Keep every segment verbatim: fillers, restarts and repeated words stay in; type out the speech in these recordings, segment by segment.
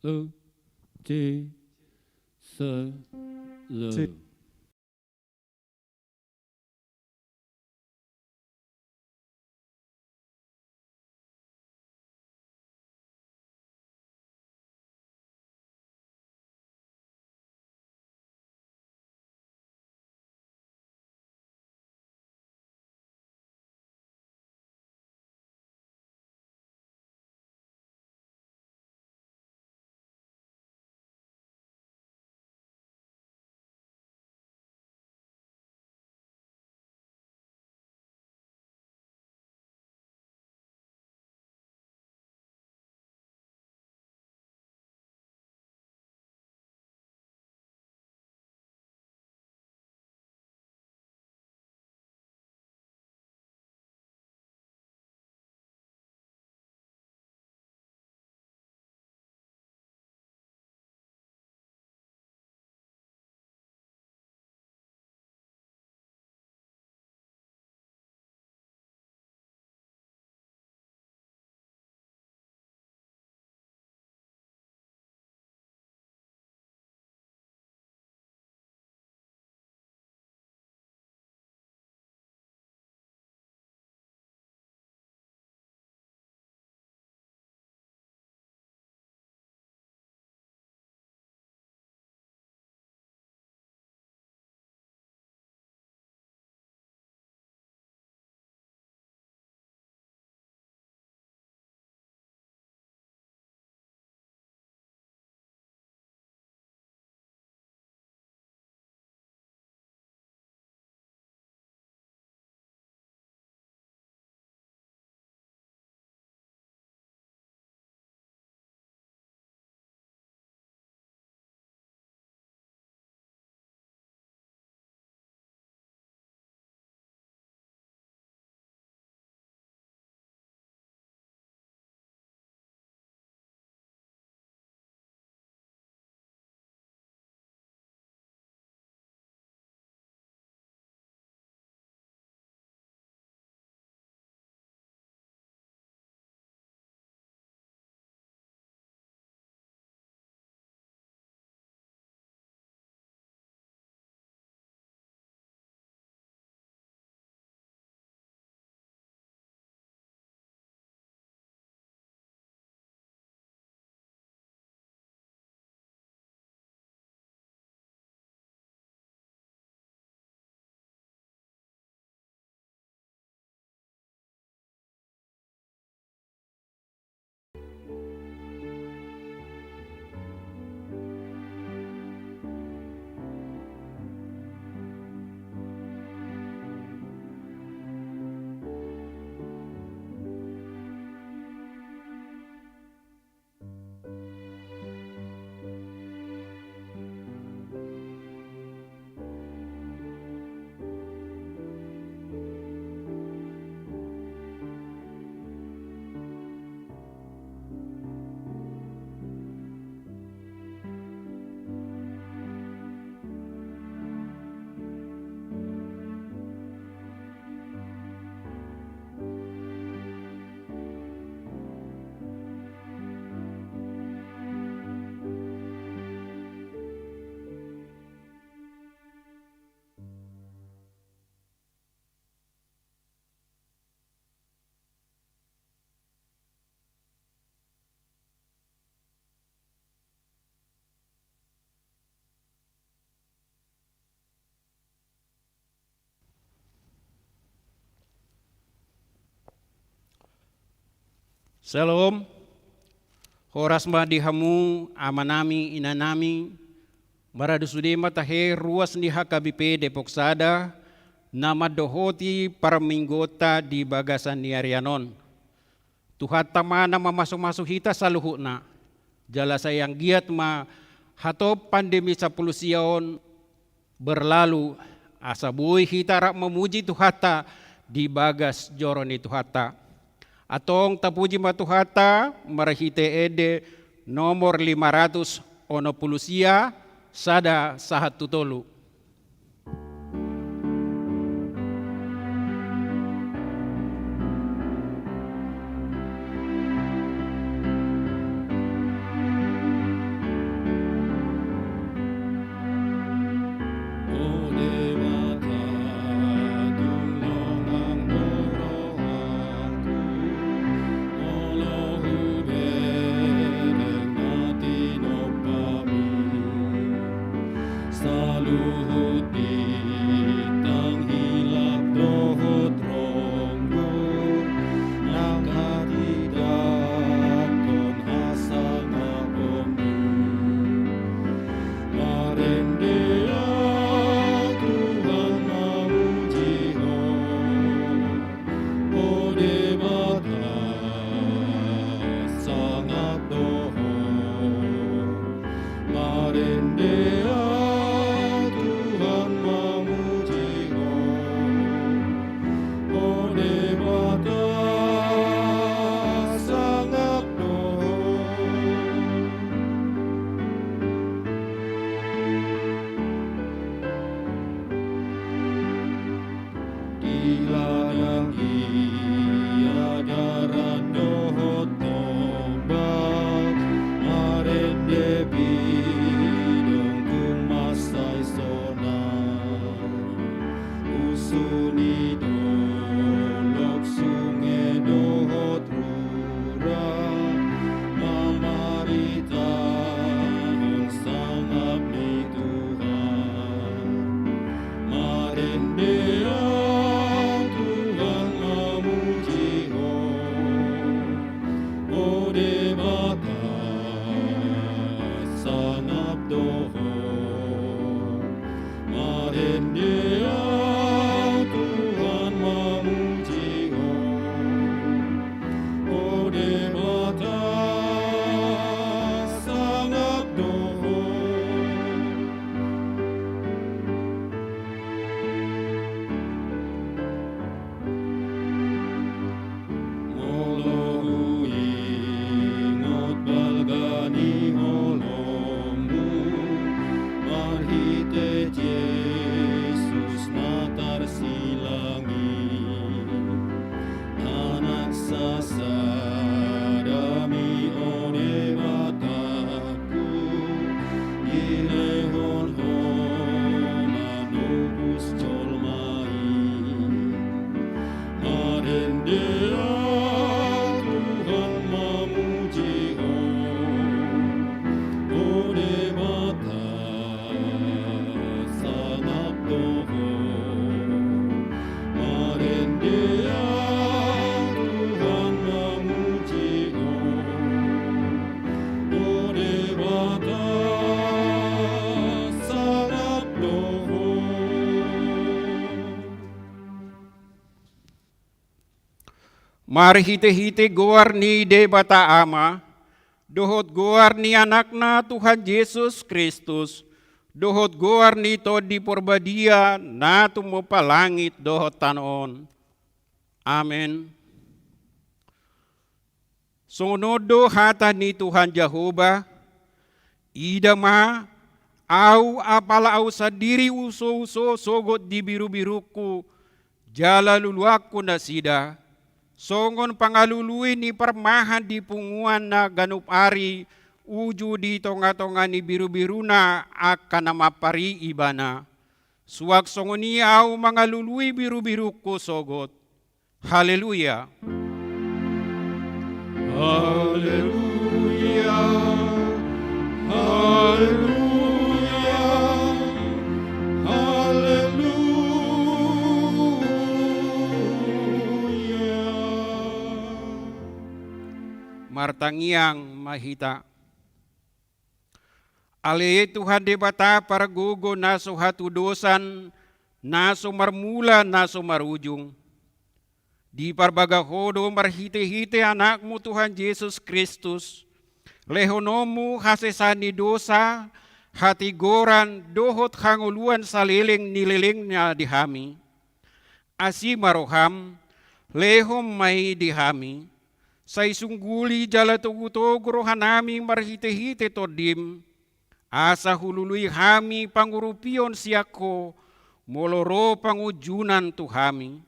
Oke. Solo. Syalom. Horas ma di hamu amanami, inanami. Maradu sude ma tahe ruas ni H K B P Depok Sada na mandohoti parmingguonta di bagasan ni arian on. Tuhanta ma na mamasumasu hita saluhutna. Jala sai anggiat ma hatop pandemi sampulu sia on berlalu, asa boi hita rap mamuji Tuhanta di bagas joro ni Tuhanta. Antong tapuji ma Tuhanta marhite ende nomor lima ratus onom pulu sia, sada sahat tu tolu. Saluhut bintang hilap dohot ronggur, na hatindangkon hasangapon i. Marende au Tuhan mamuji Ho, O Debata, sangap do Ho. Marende au Tuhan mamuji Ho, O Debata, sangap do Ho. Diladang i adaran dohot tombak, marende pidong tung mansai sonang. Usu ni dolok, sunge dohot rura, mamaritahon sangap ni Tuhan. Marende au Tuhan mamuji Ho, O Debata, sangap do Ho. Marende au Tuhan mamuji Ho, O Debata, sangap do Ho. Molo huingot balga ni holongMu, marhite Jesus na tarsilang i, Anak sasadami, O Debata, dilehon Ho manobus jolma i. Marende au Tuhan mamuji Ho, O Debata, sangap do Ho. Marende au Tuhan mamuji Ho, O Debata, sangap do Ho. Marhitehite goar ni Debata Ama, dohot goar ni Anakna Tuhan Jesus Kristus, dohot goar ni Tondi Porbadia na tumompa langit dohot tano on. Amen. Songon on do hata ni Tuhan Jahowa: Ida ma, ahu apala ahu sandiri husouso sogot di birubirungku, jala luluanku nasida, songon pangalului ni parmahan di punguan na ganup ari uju di tongatonga ni birubiruna angka na mampari ibana. Suang songon i ahu mangalului birubirungku sogot. Haleluya. Haleluya. Haleluya. Haleluya. Martangiang ma hita. Ale Tuhan Debata pargogo na so hatudosan, na so marmula, na so marujung. Diparbaga Ho do marhitehite Anakmu Tuhan Jesus Kristus, lehononmu hasesaan ni dosa, hatigoran, dohot hangoluan saleleng ni lelengna di hami. Asi ma roham, lehon ma i di hami, sai sungguli jala togutogu rohanami marhitehite Tondim, asa hulului hami pangurupion sian Ho, molo ro pangunjunan tu hami.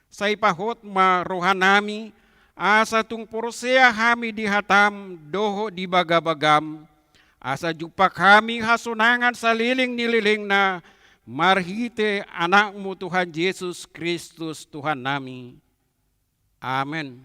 Sai pahot ma rohanami, asa tung porsea hami di hatam dohot di bagabagam, asa jumpang hami hasonangan saleleng ni lelengna, marhite Anakmu Tuhan Jesus Kristus Tuhannami. Amen.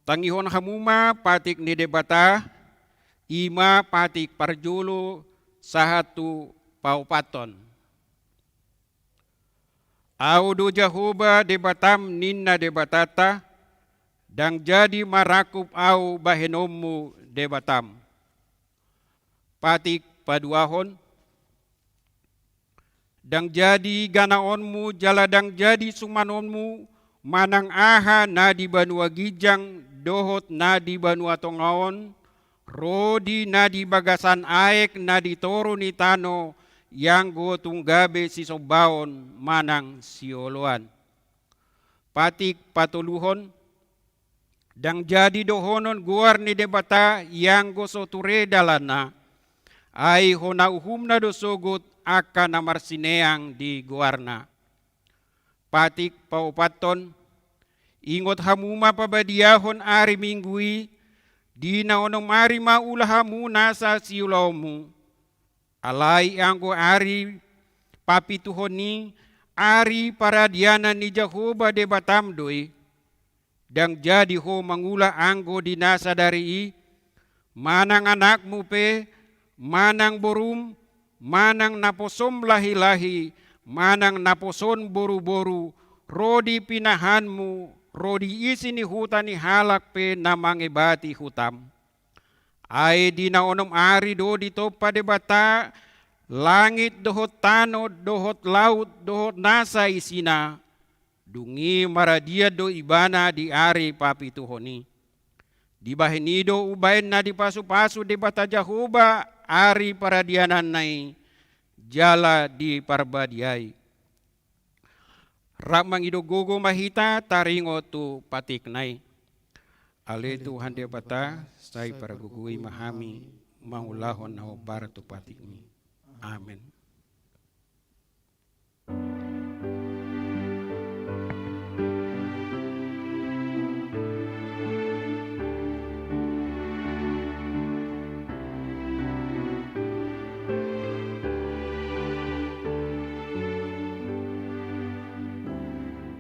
Tangihon hamu ma patik ni Debata, i ma patik parjolo sahat tu paopathon. Ahu do Jahowa Debatam, ninna Debatanta, ndang jadi marangkup Ahu bahenonmu Debatam. Patik paduahon. Ndang jadi ganaonmu jala ndang jadi sumanonmu manang aha na di banua ginjang dohot na di banua tonga on, ro di na di bagasan aek na di toru ni tano, ianggo tung gabe sisombaon manang sioloan. Patik patoluhon. Ndang jadi dohonon goar ni Debata ianggo so ture dalanna, ai hona uhumna do sogot angka na marsineang di goarna. Patik paopathon. Ingot hamu ma pabadiahon ari Minggu i, di na onom ari ma ula hamu nasa siulaonmu. Alai anggo ari papituhon i, ari paradianan ni Jahowa Debatam do i. Ndang jadi ho mangula anggo di na sadari i, manang anakmu pe, manang borum, manang naposom lahi-lahi, manang naposon boru-boru, ro di pinahanmu, ro di isi ni huta ni halak pe na mangebati hutam. Ai di na onom ari do ditompa Debata langit dohot tano dohot laut dohot nasa isina, dung i maradian do Ibana di ari papituhon i. Dibahen i do umbahen na dipasu-pasu Debata Jahowa ari paradiananna i, jala diparbadiai. Rap mangido gogo ma hita taringot tu patikna i. Ale Tuhan Debata, sai pargogoi ma hami mangulahon na hombar tu patikmi. Amen.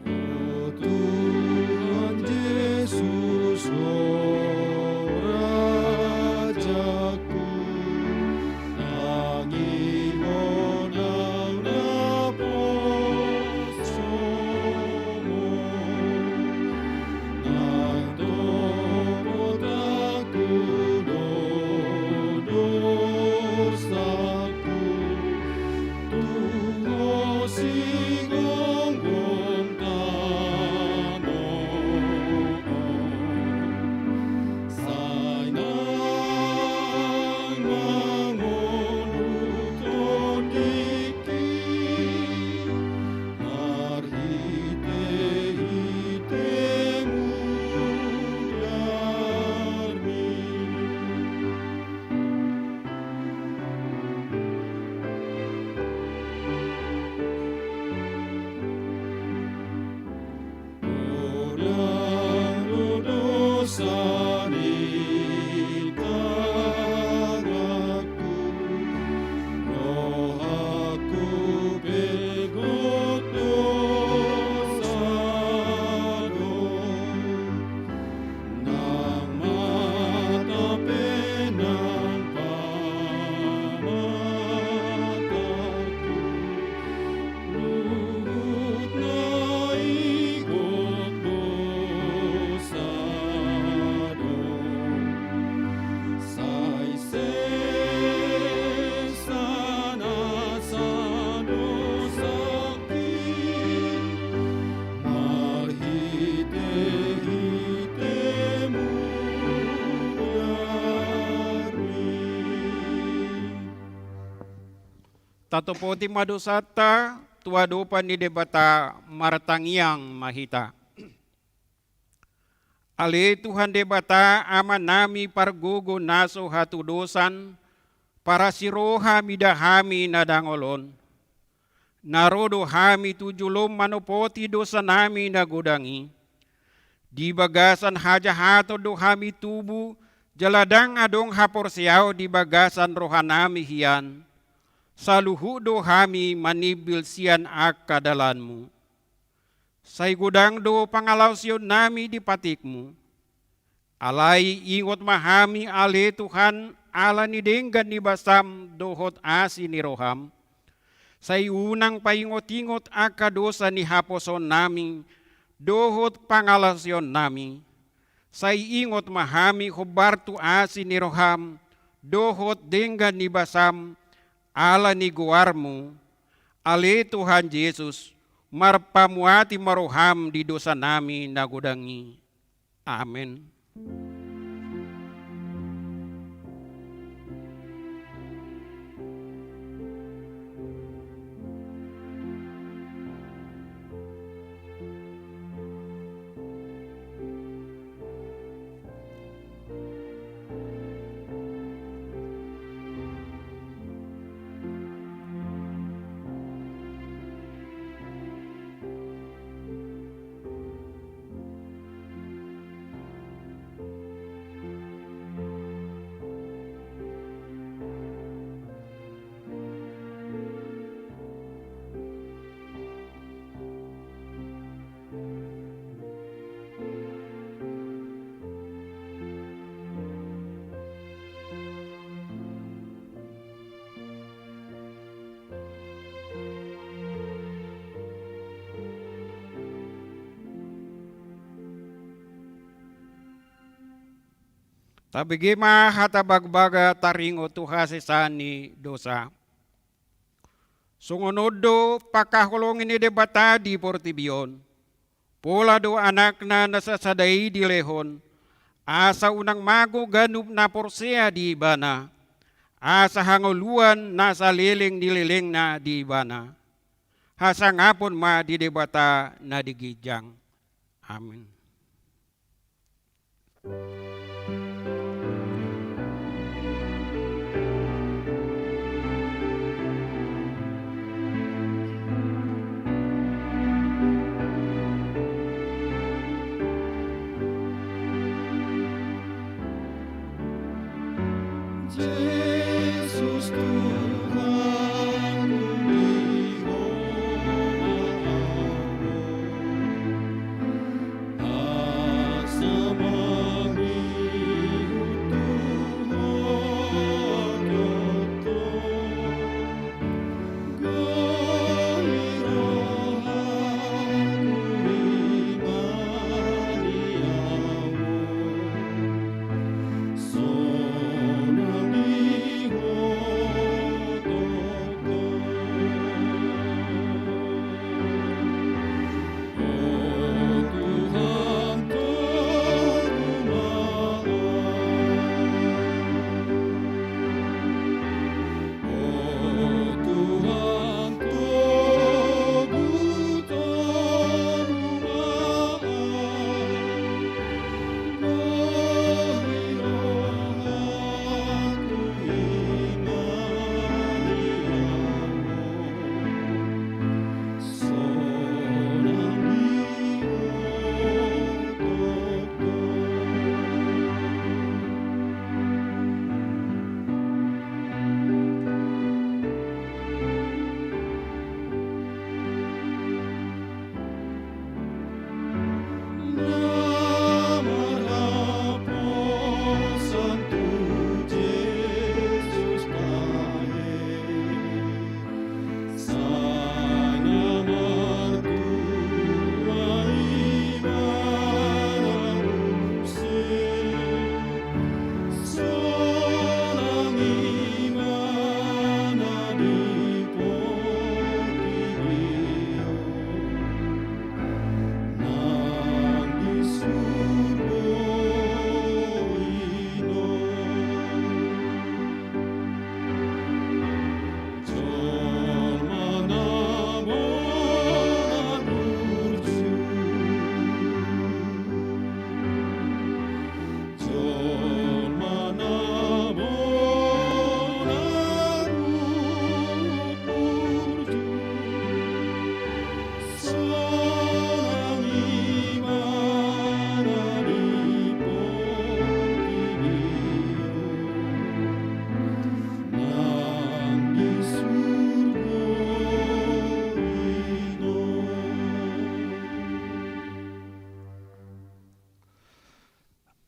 O Tuhan Jesus, o Rajaku, tangihon au naposomu. Nang topot angkup do dosaku, tu Ho sigomgom tano on. Sai nang mangonduthon dingki, marhite-hite mudar-Mi. Godang do dosa ni tanganku, rohangku pe gok dosa do. Nang mata pe nang pamatangku, luhutna i gok dosa do. Sai sesa nasa dosangki, marhite-hite mudar-Mi. Tatopoti ma dosanta tu adopan ni Debata, martangiang ma hita. Ale Tuhan Debata, Amanami pargogo na so hatudosan, parasi roha mida hami na dangol on. Na ro do hami tu jolom manopoti dosanami na godang i. Di bagasan hajahaton do hami tubu, jala ndang adong haporseaon di bagasan rohanami hian. Saluhut do hami manimbil sian angka dalanMu. Sai godang do pangalaosionnami di patikMu. Alai ingot ma hami ale Tuhan, ala ni denggan ni basam dohot asi ni roham. Sai unang paingot-ingot angka dosa ni haposoonnami dohot pangalaosionnami. Sai ingot ma hami hombar tu asi ni roham dohot denggan ni basam, ala ni goarmu, ale Tuhan Jesus, marpamuati ma roham di dosanami na godang i. Amen. Tabege ma hata bagbaga taringot tu hasesaan ni dosa. Songon on do pangkaholongi ni Debata di portibi on. Pola do Anakna na sasada i dilehon, asa unang mago ganup na porsea di Ibana, asa hangoluan na saleleng ni lelengna di Ibana. Hasangapon ma di Debata na di ginjang. Amen.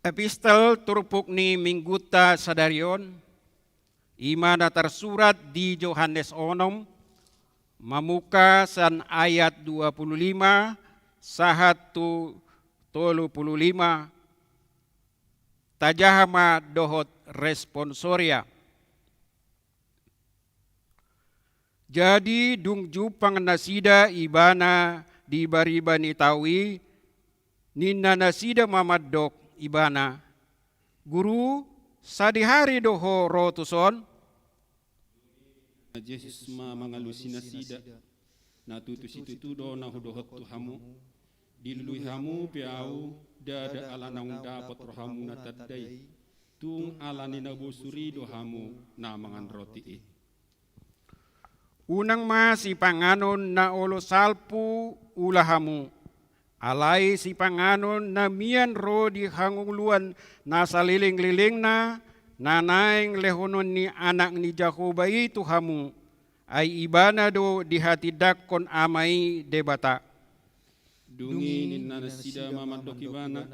Epistel turpuk ni minggunta sadari on, i ma na tarsurat di Johannes onom, mamungka sian ayat dua puluh lima sahat tu tolu puluh lima, tajaha ma dohot responsoria. Jadi dung jumpang nasida ibana di bariba ni tao i, ninna nasida ma mandok ibana: Guru, sadihari do ho ro tuson? Jesus ma mangalusi nasida: Na tutu situtu do na hudohot tu hamu, dilului hamu pe ahu, ndada ala naung dapot rohamuna tanda i, tung ala ni na bosur i do hamu na mangan roti i. Unang ma sipanganon na olo salpu ula hamu, alai sipanganon na mian ro di hangoluan na salelenglelengna, na naeng lehonon ni Anak ni Jahowa i tu hamu, ai ibana do dihatindangkon Ama i Debata. Dung i ninna nasida ma mandok ibana: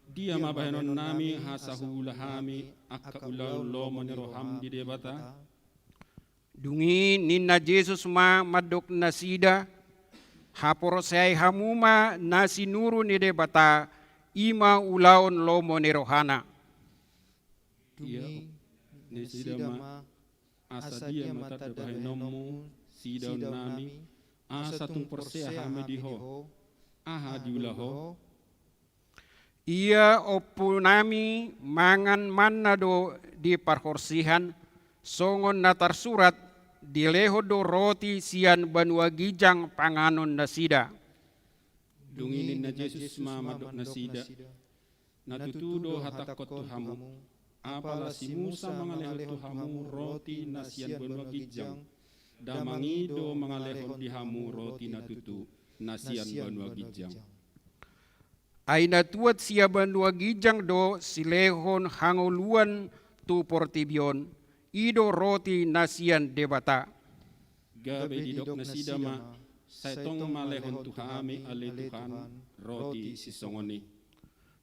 Dia ma bahenonnami asa huula hami angka ulaon lomo ni roham di Debata? Dung i ninna Jesus ma mandok nasida: Haporseai hamu ma na sinuru ni Debata, i ma ulaon lomo ni rohana. Dung i ninna nasida ma: Asa dia ma tanda bahenonmu sidaonnami, asa tung porsea hami di ho? Aha diula ho? Ia ompunami mangan manna do di parhorsihan, songon na tarsurat: Dilehon do roti sian banua ginjang panganon nasida. Dung i ninna Jesus ma mandok nasida: Na tutu do hatangkon tu hamu, apala si Musa mangalehon tu hamu roti na sian banua ginjang, damang i do mangalehon di hamu roti na tutu na sian banua ginjang. Ai na tuat sian banua ginjang do silehon hangoluan tu portibi on, i do roti na sian Debata. Gabe didok nasida ma: Sai tong ma lehon tu hami ale Tuhan roti sisongon i.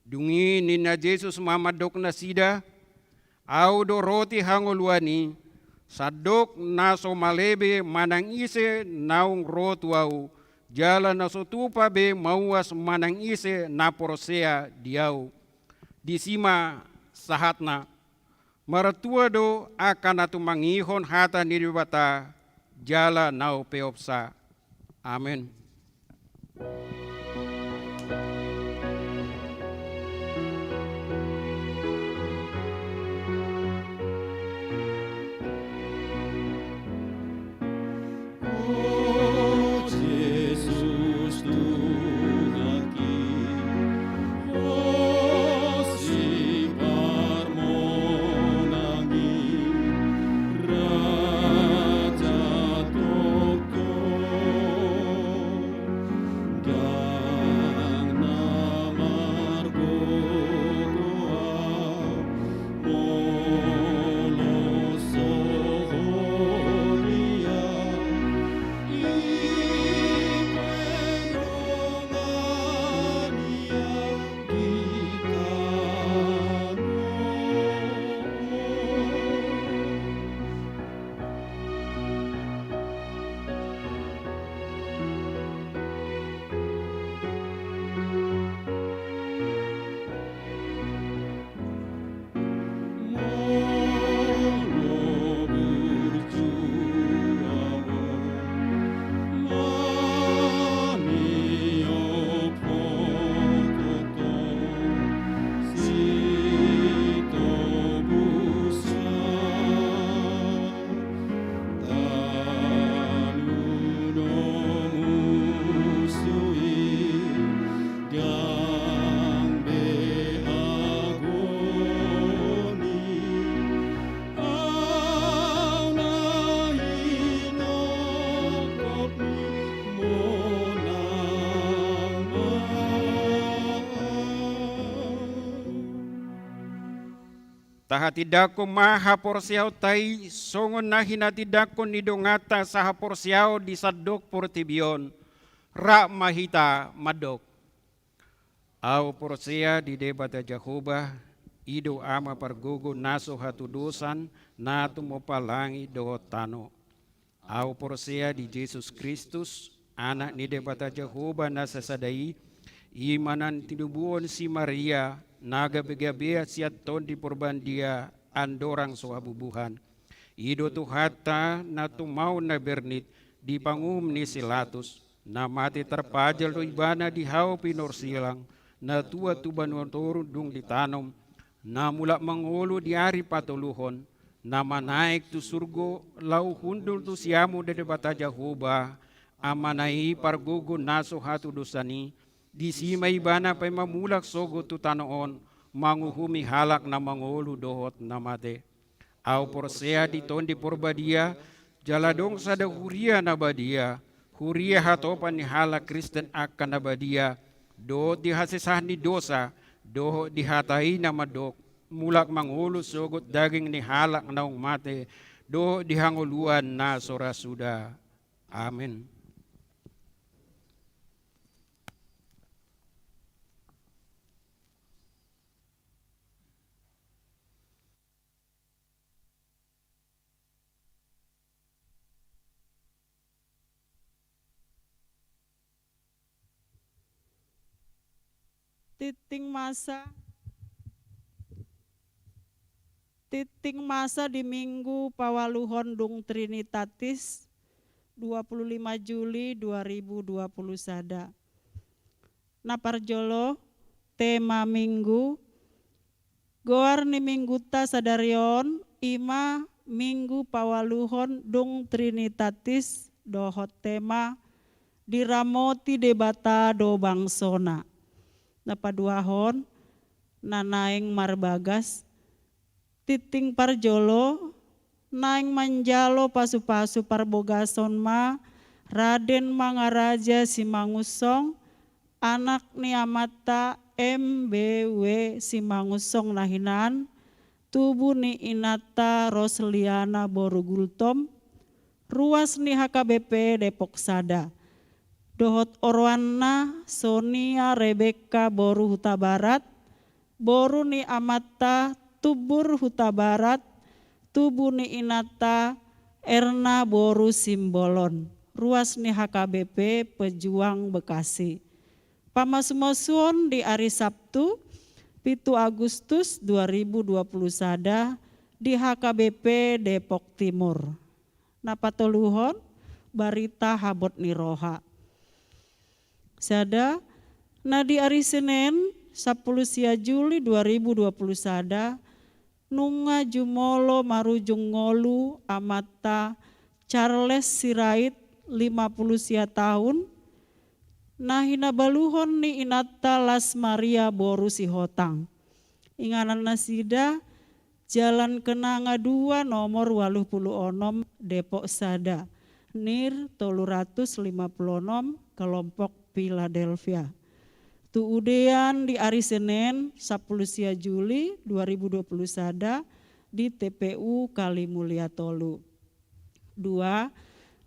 Dung i ninna Jesus ma mandok nasida: Ahu do roti hangoluan i. Sandok na so male be manang ise naung ro tu ahu, jala na so tupa be mauas manang ise na porsea di ahu. Disi ma sahatna. Martua do angka na tumangihon hata ni Debata jala na hupeopsa. Amen. O Jesus Tuhanki, o Siparmonangi, Raja tongtong, ndang na margogo au molo so ho dia. Tahatindangkon ma haporseaonta i songon na hinatindangkon ni donganta sahaporseaon di sandok portibi on. Rap ma hita mandok. Ahu porsea di Debata Jahowa, i do Ama pargogo na so hatudosan, na tumompa langit dohot tano. Ahu porsea di Jesus Kristus, Anak ni Debata Jahowa na sasada i, i ma na tinubuhon si Maria, na gabegabean sian Tondi Porbadia, andorang so habubuhan. I do Tuhanta na tumaon na bernit di panguhum ni si Latus, na mate tarpajal do ibana di hau pinorsilang, na tua tu banua toru dung ditanom, na mulak mangolu di ari patoluhon, na manaek tu surgo laho hundul tu siamun ni Debata Jahowa, Amana i pargogo na so hatudosan i, disi ma ibana paima mulak sogot tu tano on, manguhumi halak na mangolu dohot na mate. Ahu porsea di Tondi Porbadia, jala adong sada huria na badia, huria hatopan ni halak Kristen angka na badia, dohot di hasesaan ni dosa, dohot di hata i na mandok, mulak mangolu sogot daging ni halak naung mate, dohot di hangoluan na so ra suda. Amen. Tintin masa, tintin masa di Minggu paualuhon dung Trinitatis, dua puluh lima Juli dua ribu dua puluh sada. Na parjolo, tema Minggu, goar ni Minggunta sadari on, i ma Minggu paualuhon dung Trinitatis dohot tema, diramoti Debata do bangsona. Na paduahon, na naeng marbagas, tintin parjolo, naeng manjalo pasupasu parbogason ma, Raden Mangaraja Simangunsong, anak ni amanta M B W Simangunsong na hinan, tubu ni inanta Rosliana boru Gultom, ruas ni H K B P Depok sada. Dohot oroanna Sonia Rebekka boru Hutabarat, boru ni amanta Tumbur Hutabarat, tubu ni inanta Erna boru Simbolon, ruas ni H K B P Pejuang Bekasi. Pamasumasuon di ari Sabtu, pitu Agustus dua ribu dua puluh sada, di H K B P Depok Timur. Na patoluhon, barita habot ni roha. Sada, na di ari Senen, sampulu sia Juli dua ribu dua puluh sada, nunga jumolo marujung ngolu amanta Charles Sirait, lima puluh sia taon, na hinabaluhon ni inanta Las Maria boru Sihotang. Inganan nasida, Jalan Kenanga dua, nomor ualu pulu onom, Depok sada, nir tolu ratus lima pulu onom, kelompok Philadelphia. Tu udean di ari Senen, sampulu sia Juli dua ribu dua puluh sada, di T P U Kalimulia tolu. Dua,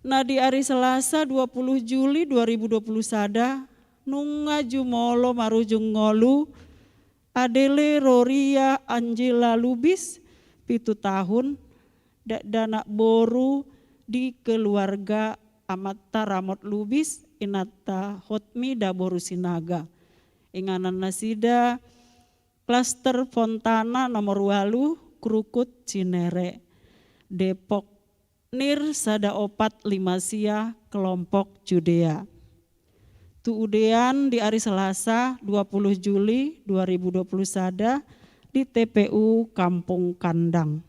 na di ari Selasa, dua puluh Juli dua ribu dua puluh sada, nunga jumolo marujung ngolu Adele Roria Angela Lubis, pitu taon, dakdanak boru di keluarga amanta Ramot Lubis, inanta Hotmida boru Sinaga. Inganan nasida, Klaster Fontana nomor ualu, Krukut, Cinere, Depok, nir sada opat lima sia, kelompok Judea. Tu udean di ari Selasa, dua puluh Juli dua ribu dua puluh sada, di T P U Kampung Kandang.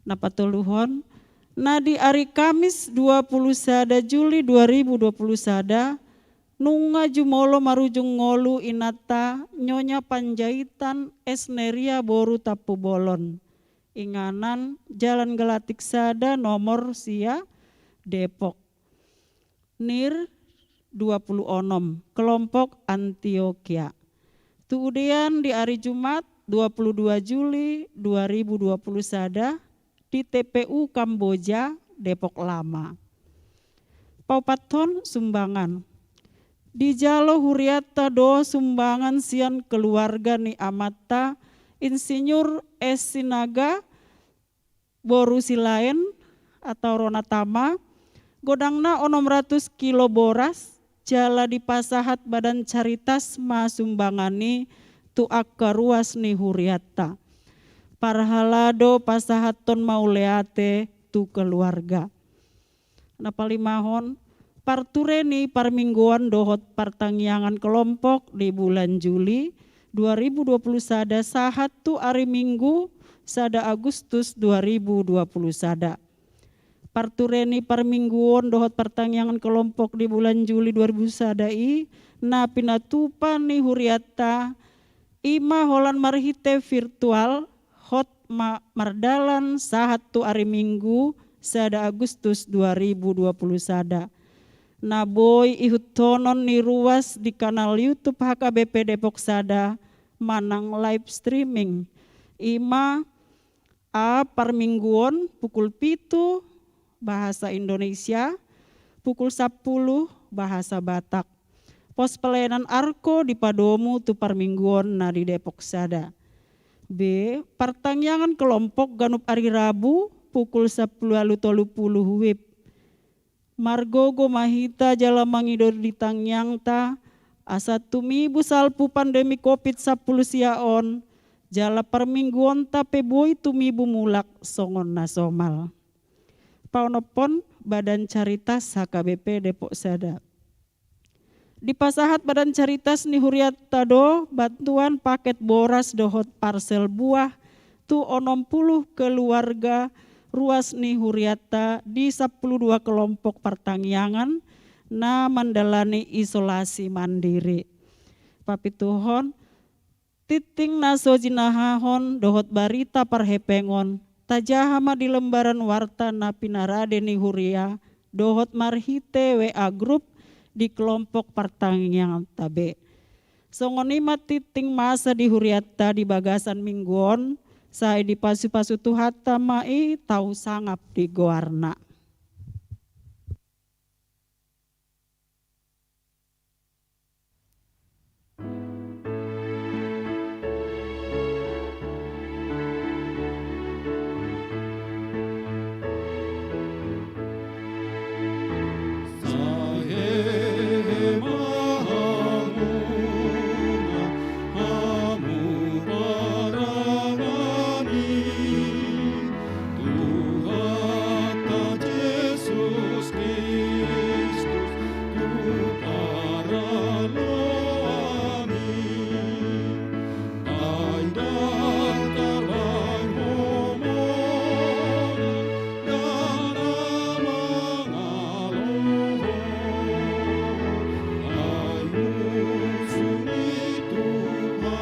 Na patoluhon, na di ari Kamis, dua puluh sada Juli dua ribu dua puluh sada, nunga jumolo marujung ngolu inanta Nyonya Panjaitan Esneria boru Tampubolon. Inganan Jalan Galatik sada nomor sia, Depok. Nir dua puluh onom, kelompok Antiokia. Tu udean di ari Jumat, dua puluh dua Juli dua ribu dua puluh sada, di T P U Kamboja, Depok Lama. Paopathon sumbangan. Dijalo hurianta do sumbangan sian keluarga ni amanta, Insinyur S. Sinaga, boru Silaen atau Ronatama, godangna onom ratus kilo boras, jala dipasahat Badan Caritas ma sumbangan i tu angka ruas ni hurianta. Parhalado pasahathon mauliate tu keluarga. Na palimahon, parture ni parmingguon dohot partangiangan kelompok di bulan Juli dua ribu dua puluh sada sahat tu ari Minggu sada Agustus dua ribu dua puluh sada. Parture ni parmingguon dohot partangiangan kelompok di bulan Juli dua ribu sada i, na pinatupa ni hurianta, i ma holan marhite virtual, hot ma-, mardalan sahat tu ari Minggu sada Agustus dua ribu dua puluh sada. Na boi ihuthonon ni ruas di kanal YouTube H K B P Depok Sada manang live streaming. I ma A, parmingguon pukul pitu bahasa Indonesia, pukul sampulu bahasa Batak. Pos pelayanan Arko dipadomu tu parmingguon na di Depok Sada. B, partangiangan kelompok ganup ari Rabu pukul sampulu ualu tolu pulu WIB. Margogo ma hita jala mangido di tangiangta, asa tumibu salpu pandemi covid sampulu sia on, jala parmingguonta pe boi tumibu mulak songon na somal. Paonomhon, Badan Caritas H K B P Depok Sada. Dipasahat Badan Caritas ni hurianta do bantuan paket boras dohot parsel buah tu onom pulu keluarga ruas ni hurianta di sampulu dua kelompok partangiangan na mandalani isolasi mandiri. Papituhon, tintin na so jinahahon dohot barita parhepengon tajaha ma di lembaran warta na pinarade ni huria dohot marhite WA grup di kelompok partangianganta be. Songon i ma tintin masa di hurianta di bagasan minggu on, sai dipasupasu Tuhanta ma i tau sangap di goarna. Tuhanta Jesus Kristus, tu paraloami, ai ndang tarbahen Ho mona, ndang na mangalo Ho, ai musu ni Tuhanta.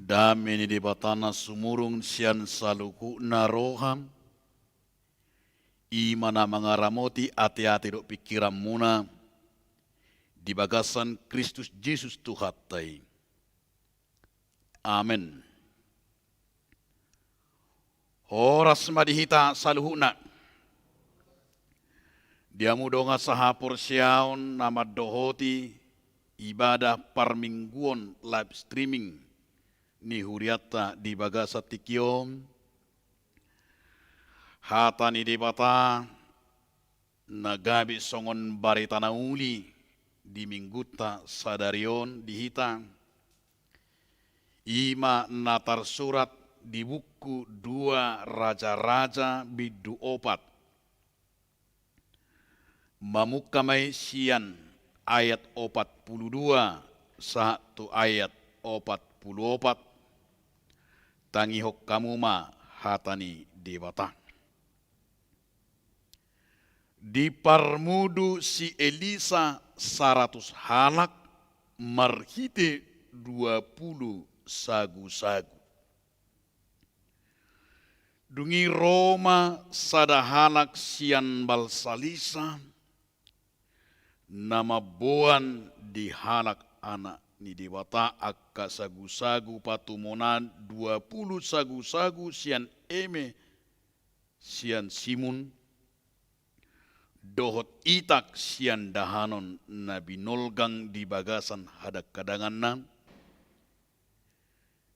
Dame ni Debata na sumurung sian saluhutna roha, i ma na mangaramoti ateate dohot pingkiranmuna di bagasan Kristus Jesus Tuhanta i. Amen. Horas ma di hita saluhutna. Di hamu dongan sahaporseaon na mandohoti ibadah parmingguon live streaming ni hurianta di bagasan tingki on, hata ni Debata na gabe songon barita na uli di minggunta sadari on di hita, i ma na tarsurat di buku Dua Raja-raja bindu opat. Mamungka ma i sian ayat opat pulu dua sahat tu ayat opat pulu opat. Tangihon hamu ma hata ni Debata. Diparmudu si Elisa saratus halak marhite dua pulu sagu-sagu. Dung i ro ma sada halak sian bangso Elisa, na mamboan di halak anak ni Debata angka sagu-sagu patumonaan dua pulu sagu-sagu sian eme sian simun, dohot itak sian dahanon na binolgang di bagasan hadangkadanganna.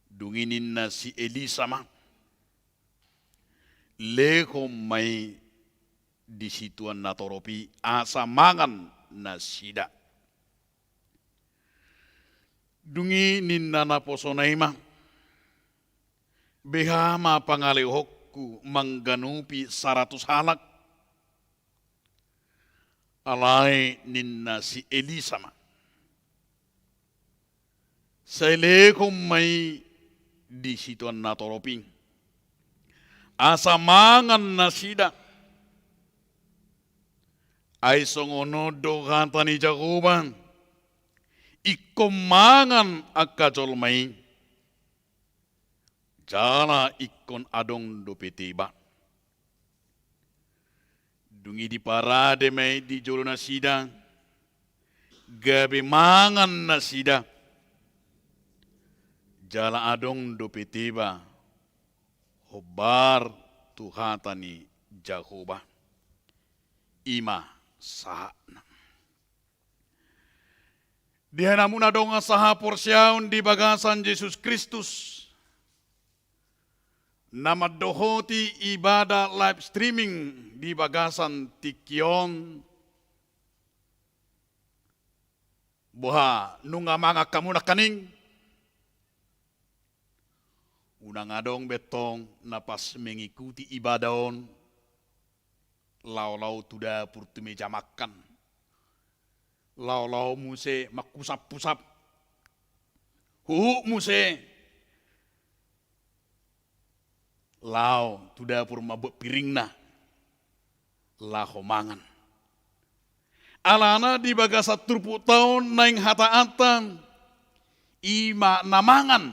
Dung i ninna si Elisa ma, lehon ma i di situan na torop i asa mangan nasida. Dung i ninna naposona i ma, beha ma pangalehonku mangganupi saratus halak? Alai ninna si Elisa ma, sai lehon ma i di situan na torop i asa mangan nasida. Ai songon on do hata ni Jahowa, ingkon mangan angka jolma i, jala ingkon adong dope teba. Dung i diparade ma i di jolo nasida, gabe mangan nasida, jala adong dope teba, hombar tu hata ni Jahowa. I ma sahatna. Di hamu na dongan sahaporseaon di bagasan Jesus Kristus, na mandohoti ibadah live streaming di bagasan tingki on, boha, nunga mangan hamu nangkaning? Unang adong be tong na pas mengikuti ibadah on laho-laho tu dapur tu meja makan. Laho-laho muse mangkusap-kusap. Huhut muse laho tu dapur mambuat piringna laho mangan. Alana di bagasan turpukta on naeng hataanta, i ma na mangan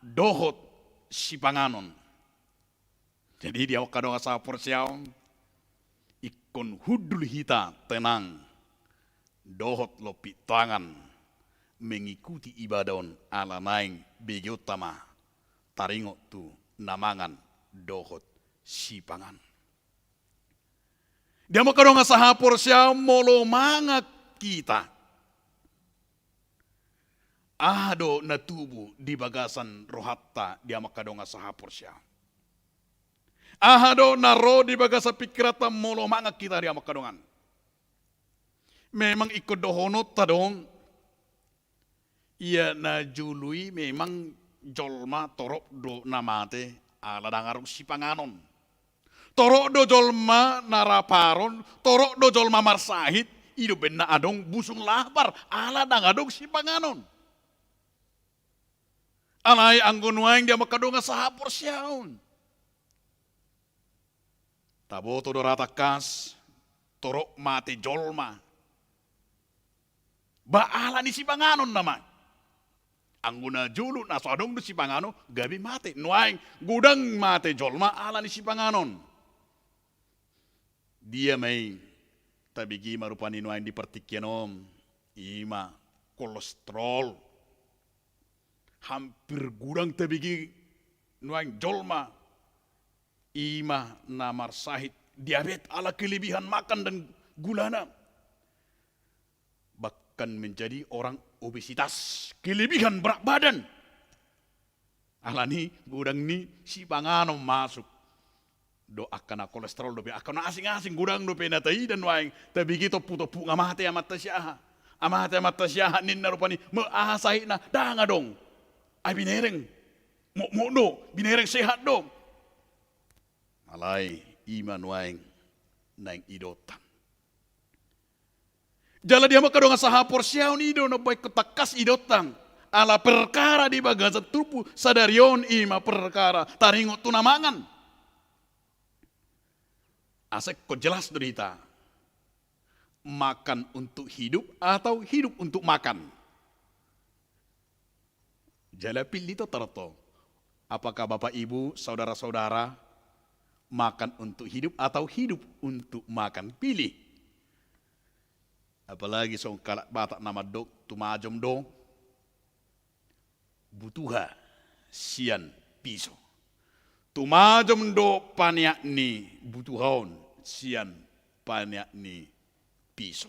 dohot sipanganon. Jadi di hamu angka dongan sahaporseaon, ingkon hundul hita tenang dohot lompit tangan mengikuti ibadah on, ala naeng begeonta ma taringot tu na mangan dohot sipanganon. Di hamu angka dongan sahaporseaon, molo mangan hita, aha do na tubu di bagasan rohanta di hamu angka dongan sahaporseaon? Aha do na ro di bagasan pingkiranta molo mangan hita di hamu angka dongan? Memang ingkon dohononta do, ia na jolo i memang jolma torop do na mate ala ndang adong sipanganon. Torop do jolma na raparon, torop do jolma marsahit, i do umbahen na adong busung lapar, ala ndang adong sipanganon. Alai anggo nuaeng di hamu angka dongan sahaporseaon, taboto do ra tangkas, torop mate jolma. Ba ala ni sipanganon nama. Anggo na jolo na so adong do sipanganon, gabe mate. Nuaeng godang mate jolma ala ni sipanganon. Dia ma i? Tabege ma rupani nuaeng di partingkian on, i ma kolesterol. Hampir godang tabege nuaeng jolma, i ma na marsahit diabetes ala kelebihan makan dan gulana. Bahkan menjadi orang obesitas, kelebihan berat badan. Ala ni godang ni sipanganon masuk. Do angka na kolesterol dope, angka na asing-asing, godang dope na taida nuaeng, tabege tompu-tompu nga mate amanta si aha. Amate amanta siahat ninna rupani, ma aha sahitna, ndang adong. Ai binereng, mokmok do, binereng sehat do. Alai i ma nuaeng naeng idaonta. Jala di hamu angka dongan sahaporseaon, i do na baen tangkas idaonta. Ala perkara di bagasan turpuk sadari on, i ma perkara taringot tu na mangan. Asa ingkon jelas do di hita. Makan untuk hidup atau hidup untuk makan? Jala pilih to, tarto. Apakah Bapak Ibu, saudara-saudara, makan untuk hidup atau hidup untuk makan? Pilih. Apalagi songon halak Batak na mandok, tumajom do butuha sian piso. Tumajom do paneak ni butuha on sian paneak ni piso.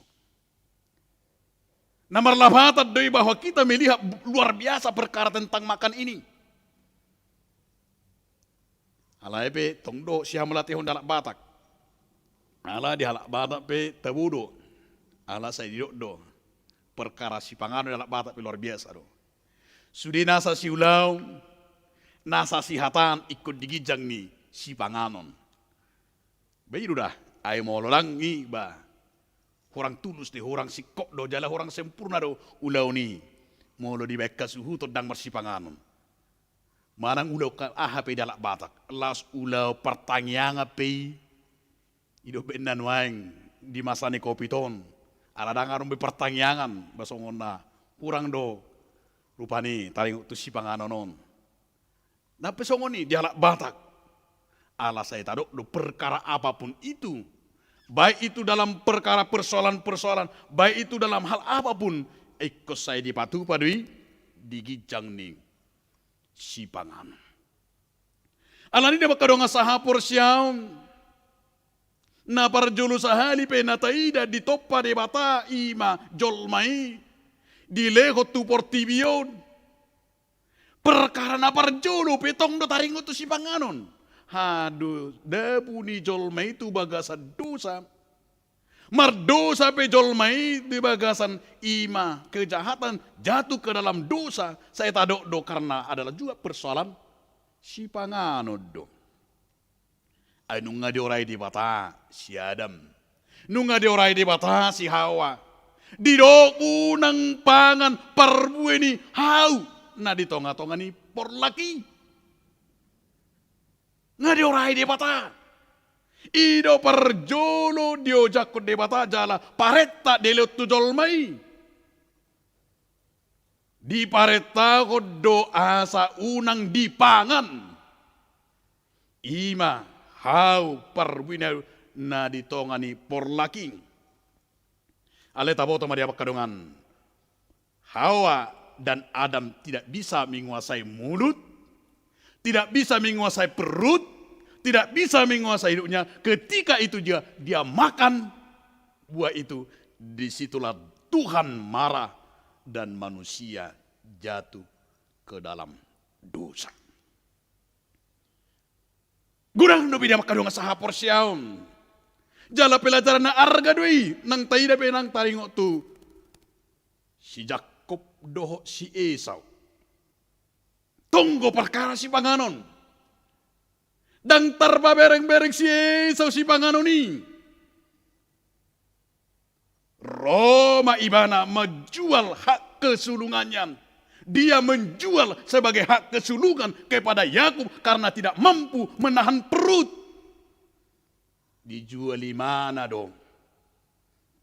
Na marlapatan do i bahwa kita melihat luar biasa perkara tentang makan ini. Alai pe tong do sihamulatehon di halak Batak. Ala di halak Batak pe tabo do. Ala sai didok do. Perkara sipanganon di halak Batak pe luar biasa do. Sude nasa siulaon, nasa sihataan ingkon di ginjang ni sipanganon. Ba i do da, ai molo ndang i ba hurang tulus do i, hurang singkop do, jala hurang sempurna do ulaon i. Molo dibaen hasuhuton ndang marsipanganon. Manang ulaon aha pe di halak Batak, laos ulaon partangiangan pe i. I do umbahen na nuaeng di masa ni Covid on, ala ndang adong be partangiangan, ba songon na hurang do rupani taringot tu sipanganon on. Ndang pe songon i di halak Batak. Ala sai tadok do perkara apapun itu, baik itu dalam perkara persoalan-persoalan, baik itu dalam hal apapun, ingkon sai dipatupa do i di ginjang ni sipanganon. Alani i, angka dongan sahaporseaon, na parjolo sahali pe na taida ditompa Debata i ma jolma i, dilehon tu portibi on. Perkara na parjolo pe tong do taringot tu sipanganon. Haduan dabu ni jolma i tu bagasan dosa. Mardosa pe jolma i di bagasan i ma kejahatan, jatuh ke dalam dosa, sai tadok do karena adalah juga persoalan sipanganon do. Ai nunga diorai Debata si Adam. Nunga diorai Debata si Hawa. Didok unang pangan parbue ni hau na di tonga-tonga ni porlak i. Nga diorai Debata. I do parjolo diojakhon Debata jala parenta dilehon tu jolma i. Diparentahon do asa unang dipangan i ma hau parbue ni hau na di tonga ni porlak i. Alai taboto ma di hamu angka dongan, Hawa dan Adam tidak bisa menguasai mulut, tidak bisa menguasai perut, tidak bisa menguasai hidupnya. Ketika itu dia, dia makan buah itu, disitulah Tuhan marah dan manusia jatuh ke dalam dosa. Godang do be di hamu angka dongan sahaporseaon. Jala pelajaran na arga do i, nang taida pe nang taringot tu si Jakkob dohot si Esau. Tong do perkara sipanganon. Ndang tarpabereng-bereng si Esau sipanganon i. Ro ma ibana menjual hak kesulungannya. Dia menjual sebagai hak kesulungan kepada Yakub karena tidak mampu menahan perut. Dijual ibana do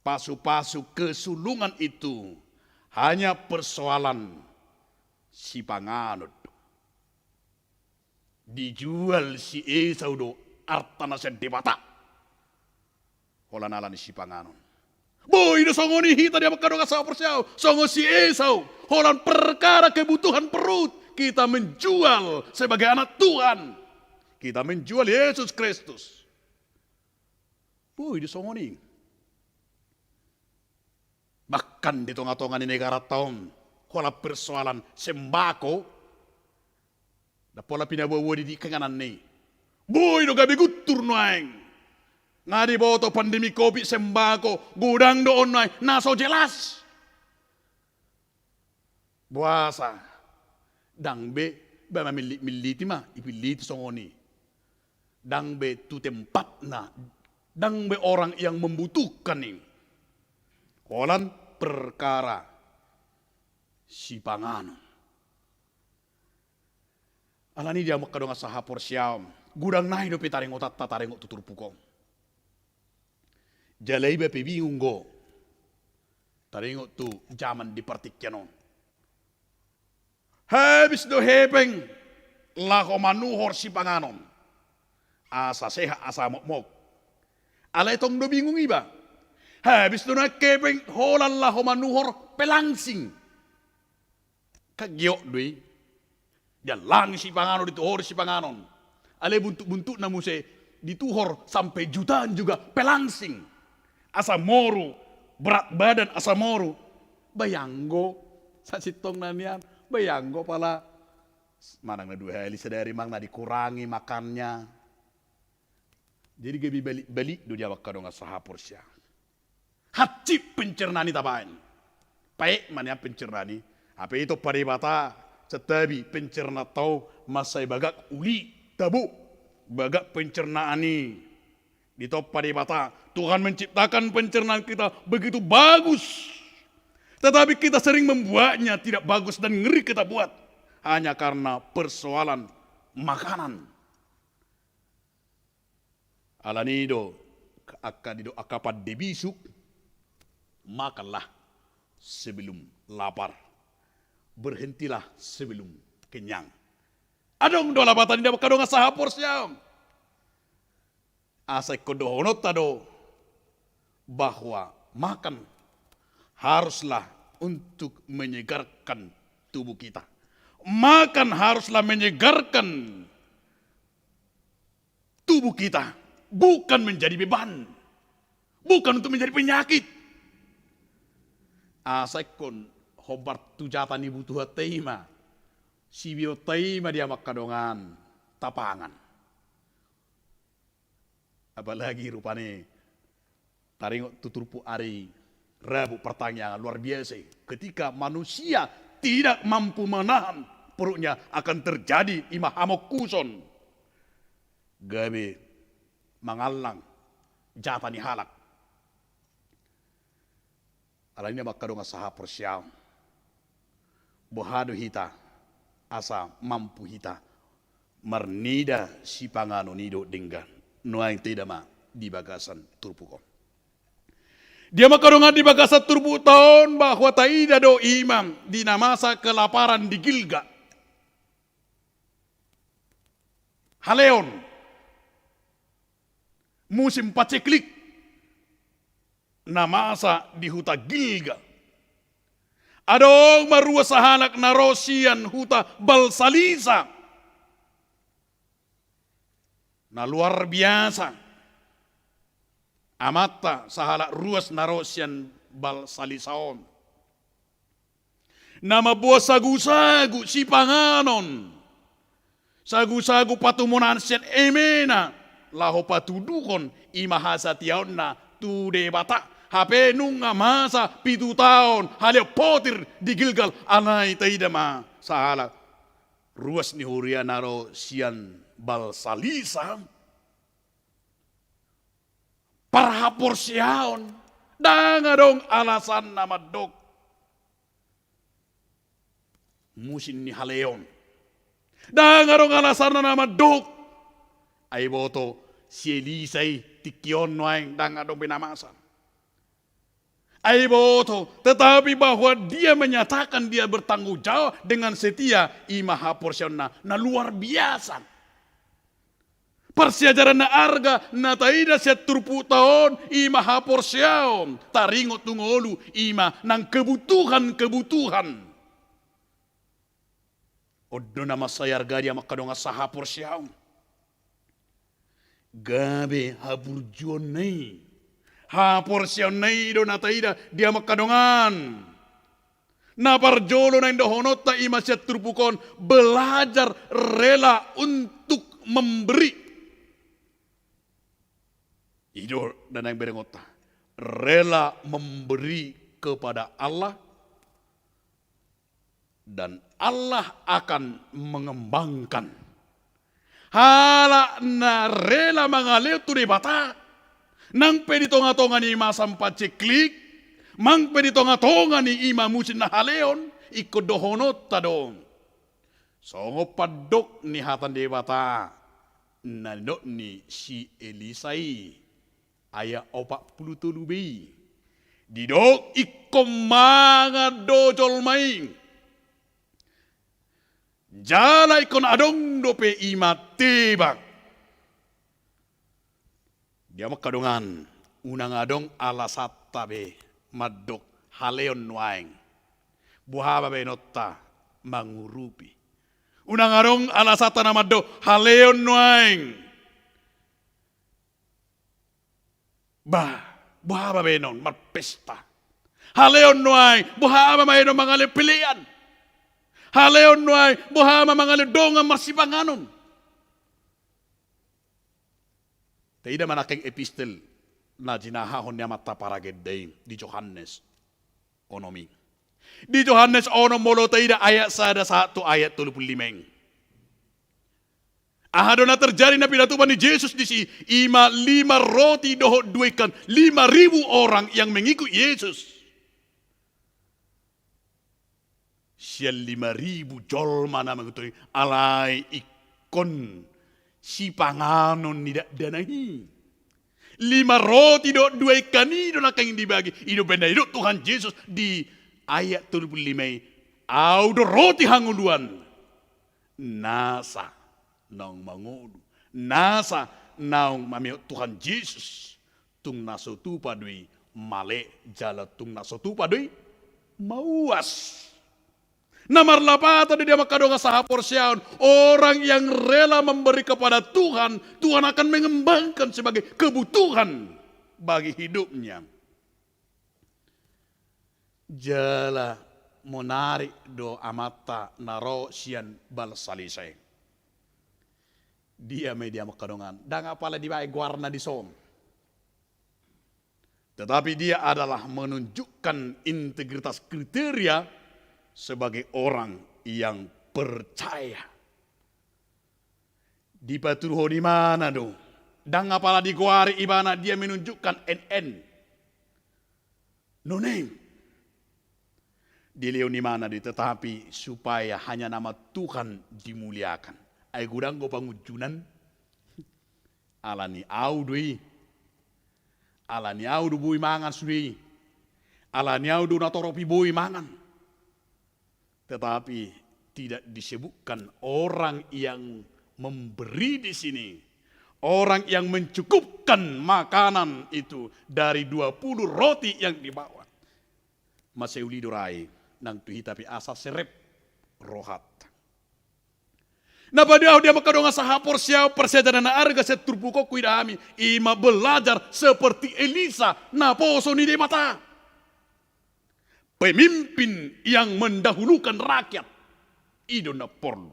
pasu-pasu kesulungan itu, hanya persoalan sipanganon do. Dijual si Esau do artana sian Debata holan ala ni sipanganon. Boi do songon i hita di hamu angka dongan sahaporseaon, songon si Esau, holan perkara kebutuhan perut kita menjual sebagai anak Tuhan. Kita menjual Yesus Kristus. Boi do songon i. Bahkan di tonga-tonga ni negaranta on, holan persoalan sembako, ndang pola pinaboa-boa di, di inganan i. Boi do gabe guntur nuaeng. Nga diboto pandemi Covid, sembako godang do on nuaeng, na so jelas. Boasa? Ndang be, ba mamillit-milliti ma, ipilliti songon i. Ndang be tu tempatna, ndang be orang yang membutuhkan i. Holan perkara sipanganon. Alani i di hamu angka dongan sahaporseaon, godang nai dope taringotanta taringot tu turpuk on. Jala iba pe bingung do taringot tu jaman di partingkian on. Habis do hepeng laho manuhor sipanganon, asa sehat, asa mokmok. Alai tong do bingung iba. Habis do na hepeng holan laho manuhor pelangsing. Kan giot do i. Diallangi sipanganon, dituhori sipanganon. Alai buntuk-buntukna muse dituhor sampe jutaan juga pelangsing. Asa moru, berat badan asa moru. Bayanggo, sasintongna nian, bayanggo pala manang na dua hali sadari manang na dikurangi makannya. Jadi gabe balik-balik do di hamu angka dongan sahaporseaon. Hansit pencernaan i tabaen. Paet ma nian pencernaan i. Hape i tompa Debata, santabi pencernaan tau mansai bagak uli tabo. Bagak pencernaan i. Ditompa Debata, Tuhan menciptakan pencernaan kita begitu bagus. Tetapi kita sering membuatnya tidak bagus dan ngeri kita buat. Hanya karena persoalan makanan. Alani i do angka, didok angka pande bisuk, makanlah sebelum lapar, berhentilah sebelum kenyang. Adong do lapatan i di hamu angka dongan sahaporseaon. Asa ingkon dohononta do bahwa makan haruslah untuk menyegarkan tubuh kita. Makan haruslah menyegarkan tubuh kita, bukan menjadi beban, bukan untuk menjadi penyakit. Asa ingkon hombar tu jata ni butuhanta i ma, sibeonta i ma di hamu angka dongan, tapangan. Apalagi rupani taringot tu turpuk ari Rabu partangiangan, luar biasa i. Ketika manusia tidak mampu menahan perutnya, akan terjadi i ma hamongkuson. Gabe mangallang jata ni halak. Alani i di hamu angka dongan sahaporseaon, boha do hita asa mampu hita marnida sipanganon i dohot denggan? Nuaeng taida ma di bagasan turpuk on. Di hamu angka dongan, di bagasan turpukta on bahwa taida do i ma di na masa kelaparan di Gilgal. Haleon. Musim paceklik. Na masa di huta Gilgal. Adong ma rua sahalak na ro sian huta Balsalisa. Na luar biasa. Amanta sahalak ruas na ro sian Balsalisa on. Na mamboan sagusagu sipanganon, sagusagu patumonaan sian emena, laho patuduhon i ma hasatiaonna tu Debata. Hape nunga masa pitu taon haleon potir di Gilgal, alai taida ma sahalak ruas ni huria na ro sian Balsalisa. Parhaporseaon, ndang adong alasanna mandok musim ni haleon. Ndang adong alasanna na mandok. Ai boto, si Elisa i tingki on nuaeng ndang adong be na masa. Ai boto, tetapi bahwa dia menyatakan dia bertanggung jawab dengan setia, i ma haporseaonna na luar biasa. Parsiajaran na arga na taida sian turpukta on, i ma haporseaon, taringot tu ngolu, i ma nang kebutuhan-kebutuhan. On do na mansai arga di hamu angka dongan sahaporseaon. Gabe haburjuonna i, haporseaonna i do na taida di hamu angka dongan. Na parjolo naeng dohononta i ma sian turpuk on, belajar rela untuk memberi. I do na naeng berengonta, rela memberi kepada Allah, Dan Allah akan mengembangkan halak na rela mangalehon tu Debata, nang pe di tonga-tonga ni masa panceklik, nang pe di tonga-tonga ni ima musim na haleon, ingkon dohononta do. Songon pandok ni hata ni Debata na nidok ni si Elisa i, ayat opat pulu tolu b i. Didok ingkon mangan do jolma i. Jala ingkon adong dope ima tebak. Dia mangkadongan, unang adong alasanta be mandok haleon nuaeng. Boha ma baenonta mangurupi? Unang adong alasanta na mandok haleon nuaeng. Bah, boha ma baenon marpesta? Haleon nuaeng, boha ma baenon mangale pelean? Haleon nuaeng, boha ma mangale dongan marsipanganon? Taida ma nangkin epistel na jinahahon ni amanta paragenda i di Johannes onom i. Di Johannes onom molo taida ayat sada sahat tu ayat tolu pulu lima i. Aha do na terjadi na pinatupa ni Jesus disi? Ima lima roti dohot dua ikan, lima ribu orang yang mengikut Yesus. Sian lima ribu jolma na mangihut i, alai ingkon sipanganon ni dakdanak i. Lima roti dohot dua ikan i do nangkin dibagi. I do umbahen na didok Tuhan Jesus di ayat tolu pulu lima i, Au do roti hangoluan. Nasa naung mangolu, nasa naung mamehot Tuhan Jesus, tung na so tupa do i male, jala tung na so tupa do i mauas. Na marlapatan do dia mangkadongan sahaporseaon, orang yang rela memberi kepada Tuhan, Tuhan akan mengembangkan sebagai kebutuhan bagi hidupnya. Jala menarik do amanta na ro sian Balsalisa i. Dia ma i dia mangkadongan, ndang apala dibaen goarna dison. Tetapi dia adalah menunjukkan integritas kriteria sebagai orang yang percaya. Dipatuduhon ibana do. Ndang apala digoari ibana, dia menunjukkan N N. Nonem. Dilehon ibana do i, tetapi supaya hanya nama Tuhan dimuliakan. Ai godang do pangunjunan. Ala ni au do i. Ala ni au do boi mangan sude i. Ala ni au do natorop i boi mangan. Tetapi tidak disebutkan orang yang memberi di sini, orang yang mencukupkan makanan itu dari dua puluh roti yang dibawa. Mansai uli do ra i nang tu hita pe asa serep rohanta. Na paduahon dia mangkadongan sahaporseaon, parsiajaran na arga sian turpuk on huida hami, ima belajar seperti Elisa, naposo ni Debata. Pemimpin yang mendahulukan rakyat, i do na porlu.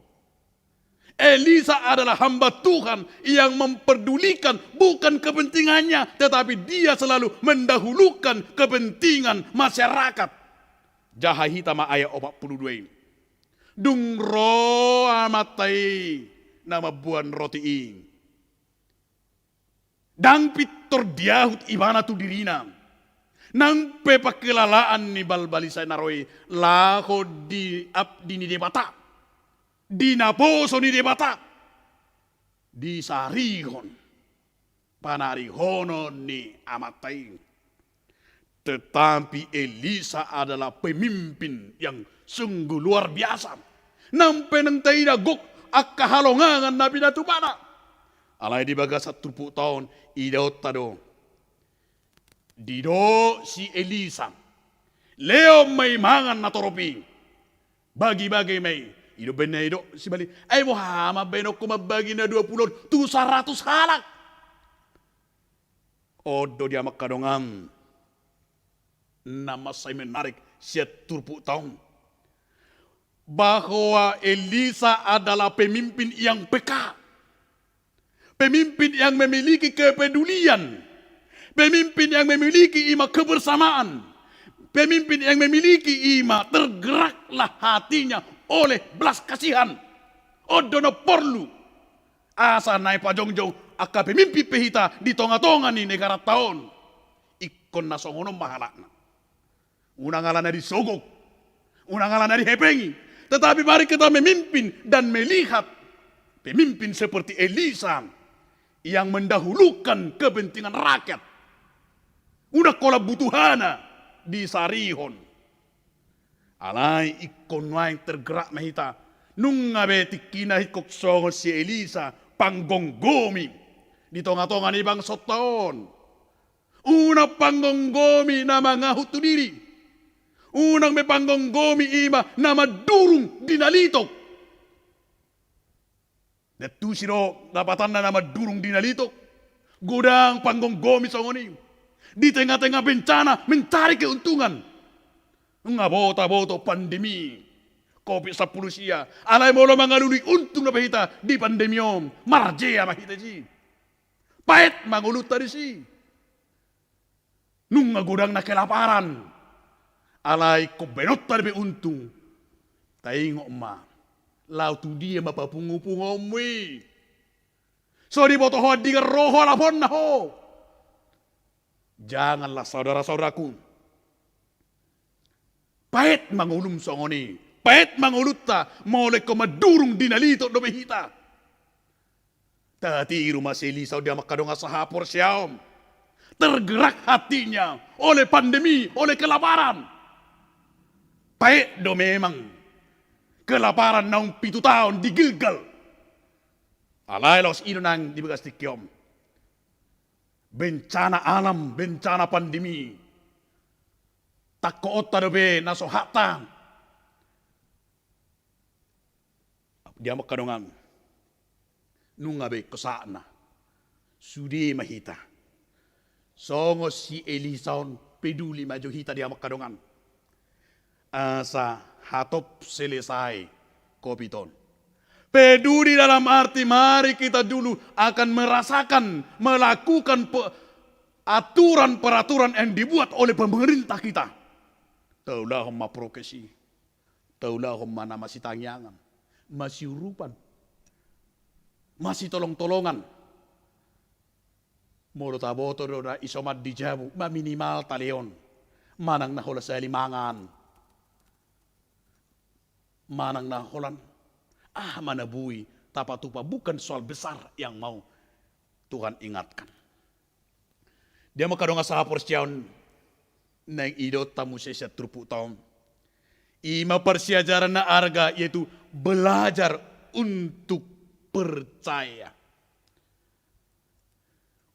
Elisa adalah hamba Tuhan yang memperdulikan bukan kepentingannya, tetapi dia selalu mendahulukan kepentingan masyarakat. Jaha hita ma ayat opat pulu dua i. Dung ro amanta i na mamboan roti i, ndang pintor diahut ibana tu dirina. Nang pe pangkilalaan ni Balsalisa na ro i, laho di abdi ni Debata, di naposo ni Debata, disarihon panarihonon ni amanta i. Tetapi Elisa adalah pemimpin yang sungguh luar biasa. Nang pe naeng taida gok angka halongangan na pinatupana. Alai di bagasan turpukta on, idaonta do. Didok si Elisa, lehon ma i mangan natorop i. Bagi-bagi ma i. I do umbahen na didok si Balsalisa, ai boha ma baenonku mambagi na dua pulu on tu saratus halak? On do dia mangkadongan na mansai menarik sian turpukta on, bahwa Elisa adalah pemimpin yang peka, pemimpin yang memiliki kepedulian, pemimpin yang memiliki ima kebersamaan, Pemimpin yang memiliki i ma tergeraklah hatinya oleh belas kasihan. On do na porlu. Asa naeng pajongjong angka pemimpin pe hita di tonga-tonga ni negaranta on. Ingkon na songon on ma halakna. Unang ala na disogok, unang ala na dihepengi. Tetapi mari kita memimpin dan melihat pemimpin seperti Elisa yang mendahulukan kepentingan rakyat. Unang holan butuhana disarihon. Alai ingkon nuaeng tergerak ma hita. Nunga be tingkina ingkon songon si Elisa, panggomgomi di tonga-tonga ni bangsonta on. Unang panggomgomi na mangahut tu diri. Unang be panggomgomi i ma na mandurung di na litok. Dang tusi do dapatanna na mandurung di na litok. Godang panggomgomi songon i. Di tengah-tengah bencana mencari keuntungan. Nga boto-boto pandemi covid sampulu sia. Alai molo mangalului untung dope hita di pandemi on, marjea ma hita disi. Paet ma ngolunta disi. Nunga godangna kelaparan. Alai ingkon baenonta dope untung. Taingot ma, laho tu dia ma papungu-punguonmu i? So diboto ho andingan ro ho laponna ho. Janganlah, saudara-saudaraku. Paet ma ngolum songon i. Paet ma ngolunta molo ingkon mandurung di na litok dope hita. Tatiru ma si Elisa on di hamu angka dongan sahaporseaon. Tergerak hatinya oleh pandemi, oleh kelaparan. Paet do memang kelaparan naung pitu taon di Gilgal. Alai laos i do nang di bagas tingki on. Bencana alam, bencana pandemi. Tangkoonta dope na so hakta. Di hamu angka dongan, nunga be ingkon saatna. Sude ma hita. Songon si Elisa on, peduli ma jo hita di hamu angka dongan. Asa hatop selesai covid on. Peduli dalam arti mari kita dulu akan merasakan, melakukan pe-, aturan-peraturan yang dibuat oleh pemerintah kita. Taulahon ma prokes i. Taulahon ma na masitangiangan, masiurupan, masitolong-tolongan. Molo taboto do na isoman di jabu, ma minimal taleon. Manang na holan sahali mangan. Manang na holan aha ma na boi tapatupa, bukan soal besar yang mau Tuhan ingatkan. Di hamu angka dongan sahaporseaon, naeng idaonta muse sian turpukta on. I ma parsiajaran na arga, yaitu belajar untuk percaya.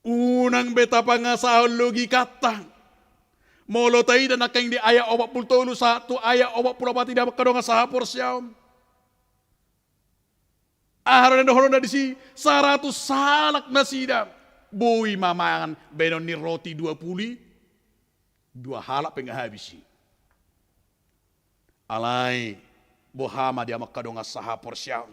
Unang be tapangasahon logikanta. Molo taida nangkaning di ayat opat pulu tolu sahat tu ayat opat pulu opat i di hamu angka dongan sahaporseaon. Aha do na nidokhononna disi? Saratus halak nasida. Boi ma mangan baenon ni roti dua pulu i, dua halak pe nga habis i. Alai boha ma di hamu angka dongan sahaporseaon?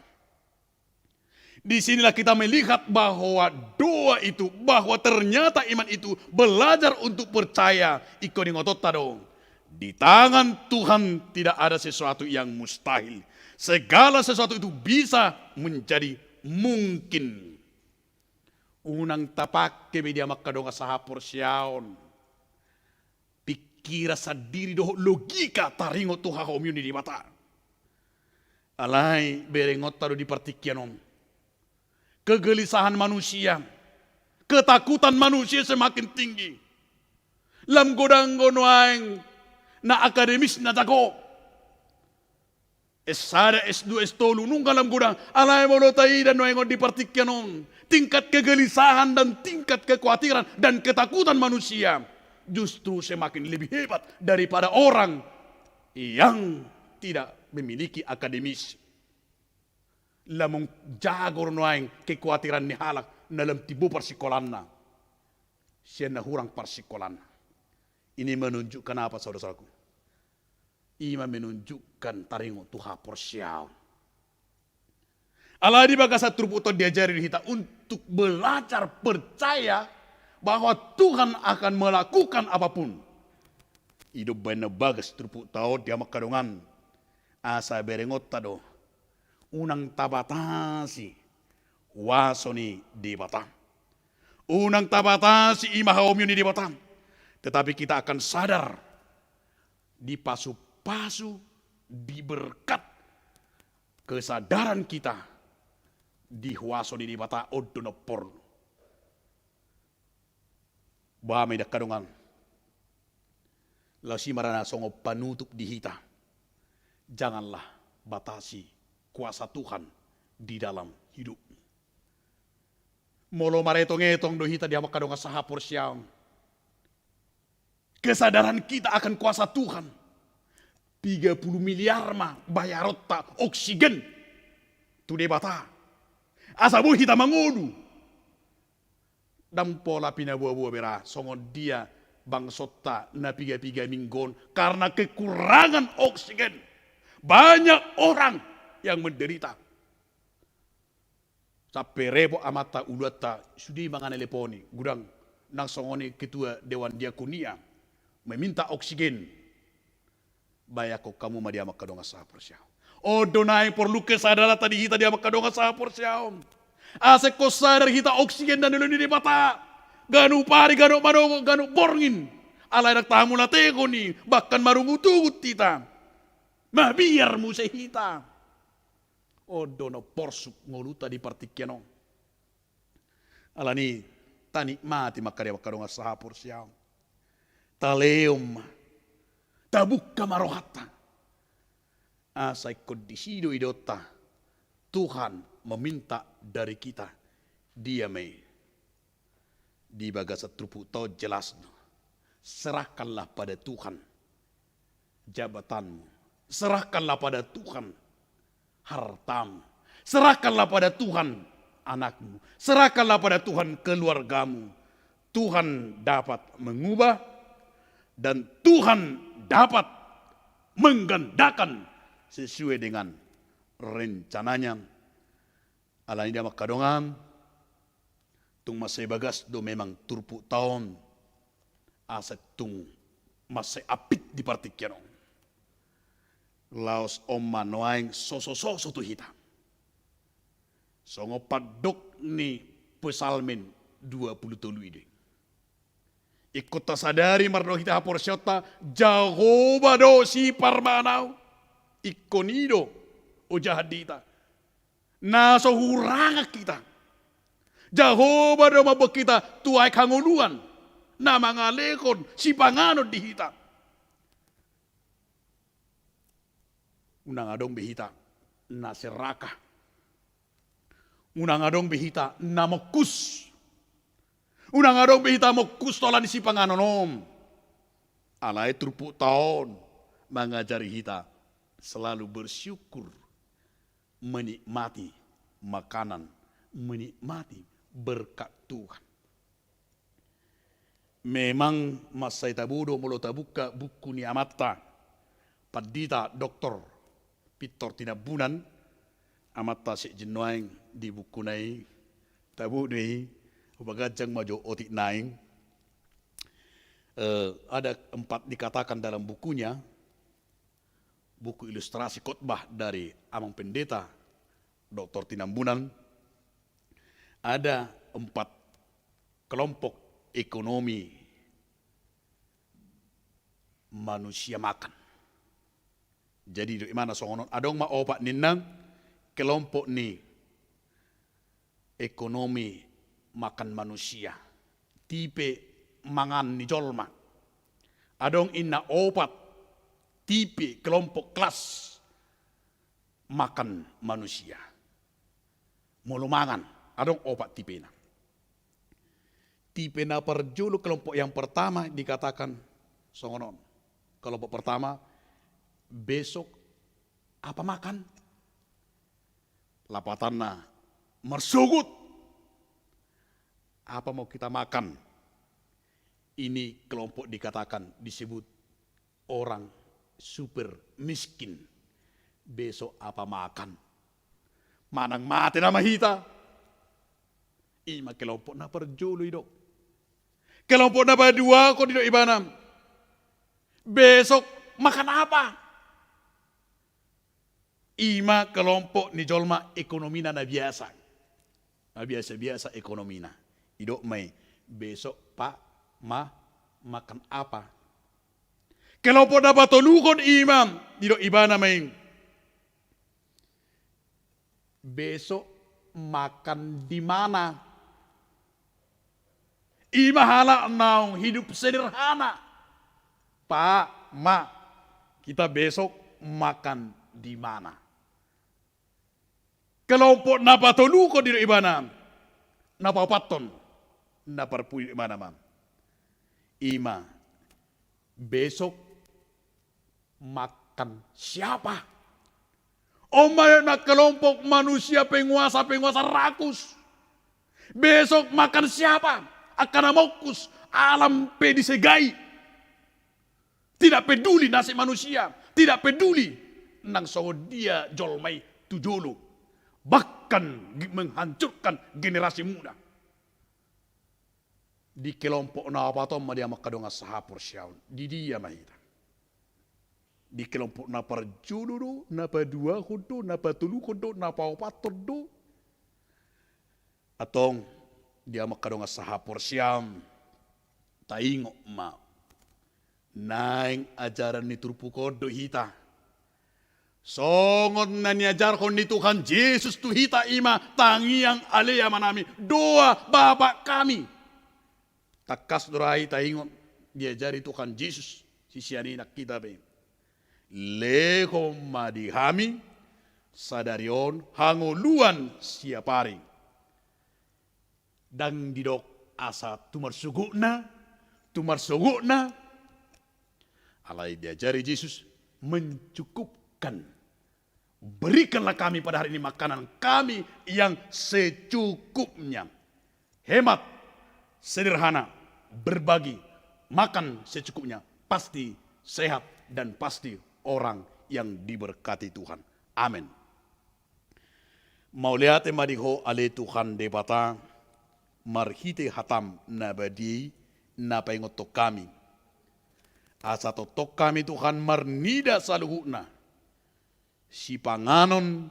Di sinilah kita melihat bahwa doa itu, bahwa ternyata iman itu belajar untuk percaya. Ingkon ingotonta do. Di tangan Tuhan tidak ada sesuatu yang mustahil. Segala sesuatu itu bisa menjadi mungkin. Unang tapake be di hamu angka dongan sahaporseaon pikiran sandiri dohot logika taringot tu hahomion ni Debata. Alai berengonta do di partingkian on. Kegelisahan manusia, ketakutan manusia semakin tinggi. Lam godang do nuaeng na akademis na jago. S sada, S dua, S tolu, nunga lam godang. Alai molo taida nuaeng on di partingkian on, tingkat kegelisahan dan tingkat kekuatiran dan ketakutan manusia justru semakin lebih hebat daripada orang yang tidak memiliki akademis. Lam jago do nuaeng kekuatiran ni halak na lam timbo parsingkolanna sian na hurang parsingkolanna. Ini menunjukkan apa, saudara-saudaraku? I ma menunjukkan taringot tu haporseaon. Alai di bagasan turpukta on diajari do hita untuk belajar percaya bahwa Tuhan akan melakukan apapun. I do umbahen na bagas turpukta on di hamu angka dongan, asa berengonta do, unang tabatasi huaso ni Debata. Unang tabatasi i ma hahomion ni Debata. Tetapi kita akan sadar, dipasupasu, diberkat kesadaran kita di huaso ni Debata, on do na porlu. Boha ma i angka dongan? Laos i ma ra na songon panutup di hita. Janganlah batasi kuasa Tuhan di dalam hidupmu. Molo maretong-etong do hita di hamu angka dongan sahaporseaon, kesadaran kita akan kuasa Tuhan. Tiga puluh miliar ma bayaronta oksigen tu Debata, asa boi hita mangolu. Ndang pola pinaboa-boa be ra songon dia bangsonta na piga-piga minggu on karena kekurangan oksigen. Banyak orang yang menderita. Sampe repot amanta uluanta, sude manganeleponi, godang nang songon i ketua dewan diakonia, meminta oksigen. Bayangkon hamu ma di hamu angka dongan sahaporseaon. On do naeng porlu kesadaranta di hita di hamu angka dongan sahaporseaon. Asa ingkon sadar hita oksigen na nilehon ni Debata. Ganup ari, ganup manogot, ganup borngin. Alai ndang tahamulatehon i, bahkan marungut-ungut hita. Mabiar muse hita. On do na porsuk ngolunta di partingkian on. Alani i, tanikmati ma angka di hamu angka dongan sahaporseaon. Talehon ma, tabungka ma rohanta. Asa ingkon disi do idaonta Tuhan meminta dari kita. Dia ma i? Di bagasan turpukta on jelas do. Serahkanlah pada Tuhan jabatanmu. Serahkanlah pada Tuhan hartamu. Serahkanlah pada Tuhan anakmu. Serahkanlah pada Tuhan keluargamu. Tuhan dapat mengubah dan Tuhan dapat menggandakan sesuai dengan rencananya. Alani i, di hamu angka dongan, tung mansai bagas do memang turpukta on, asa tung mansai apit di partingkian on. Laos on ma nuaeng soso-soso tu hita. Songon pandok ni Psalmen dua puluh tolu i do i. Ingkon tasadari mardohot hita haporseaonta, Jahowa do siparmahan ahu. Ingkon i do ojahan di hita. Na so hurangan hita. Jahowa do mamboan hita tu aek hangoluan, na mangalehon sipanganon di hita. Unang adong be hita na serakah. Unang adong be hita na mongkus. Unang adong be hita mongkus tu ala ni sipanganon on. Alai turpukta on mangajari hita selalu bersyukur, menikmati makanan, menikmati berkat Tuhan. Memang mansai tabo do molo tabungka buku ni amanta pandita Doktor Pintor Tinambunan, amanta Sekjen nuaeng, di bukuna i, tabo do i, hupaganjang ma jo otik nuaeng. Eh, ada empat dikatakan dalam bukunya, buku ilustrasi khotbah dari Amang Pendeta Doktor Tinambunan, ada empat kelompok ekonomi manusia makan. Jadi, do imana songon on, adong ma opat ninna kelompok ni ekonomi makan manusia, tipe mangan ni jolma. Adong inna opat tipe kelompok kelas makan manusia. Molo mangan, adong opat tipena. Tipe na parjolo, kelompok yang pertama, dikatakan songon on. Kelompok pertama, besok apa makan? Lapatanna marsogot. Apa mau kita makan? Ini kelompok dikatakan, disebut orang super miskin. Besok apa makan? Manang mate nama hita. Ima kelompok na parjolo i do. Kelompok na paduahon i do ibana. Besok makan apa? I ma kelompok ni jolma ekonomina na biasa. Na biasa-biasa ekonomina. Didok ma i, besok, Pak, Ma, makan apa? Kelompok na patoluhon i ma, didok ibana ma i, besok makan di mana? I ma halak naung hidup sederhana. Pak, Ma, kita besok makan di mana? Kelompok na patoluhon, didok ibana, na paopathon, na parpudi, didok ibana ma, i ma, besok makan siapa? On ma na kelompok manusia penguasa-penguasa rakus. Besok makan siapa? Angka na mongkus, alam pe disegai. Tidak peduli nasib manusia, tidak peduli nang songon dia jolma i tu jolo, bahkan ge-, menghancurkan generasi muda. Di kelompok na opat on ma, di hamu angka dongan sahaporseaon, di dia ma hita? Di kelompok na parjolo do, na paduahon do, na patoluhon do, na paopathon do? Antong, di hamu angka dongan sahaporseaon, taingot ma, naeng ajaran ni turpuk on do hita. Songon na niajarhon ni Tuhan Jesus tu hita, i ma, tangiang ale Amanami, doa Bapa kami. Tangkas do ra i taingot, diajari Tuhan Jesus sisean i nang hita pe. Lehon ma di hami sadari on hangoluan siapari. Ndang didok asa tu marsogotna, tu marsogotna. Alai diajari Jesus mencukupkan. Berikanlah kami pada hari ini makanan kami yang secukupnya. Hemat, sederhana, berbagi, makan secukupnya, pasti sehat dan pasti orang yang diberkati Tuhan. Amin. Mauliate ma di Ho ale Tuhan Debata, marhite hataM na badia i na paingothon hami. Asa tongtong hami Tuhan marnida saluhutna sipanganon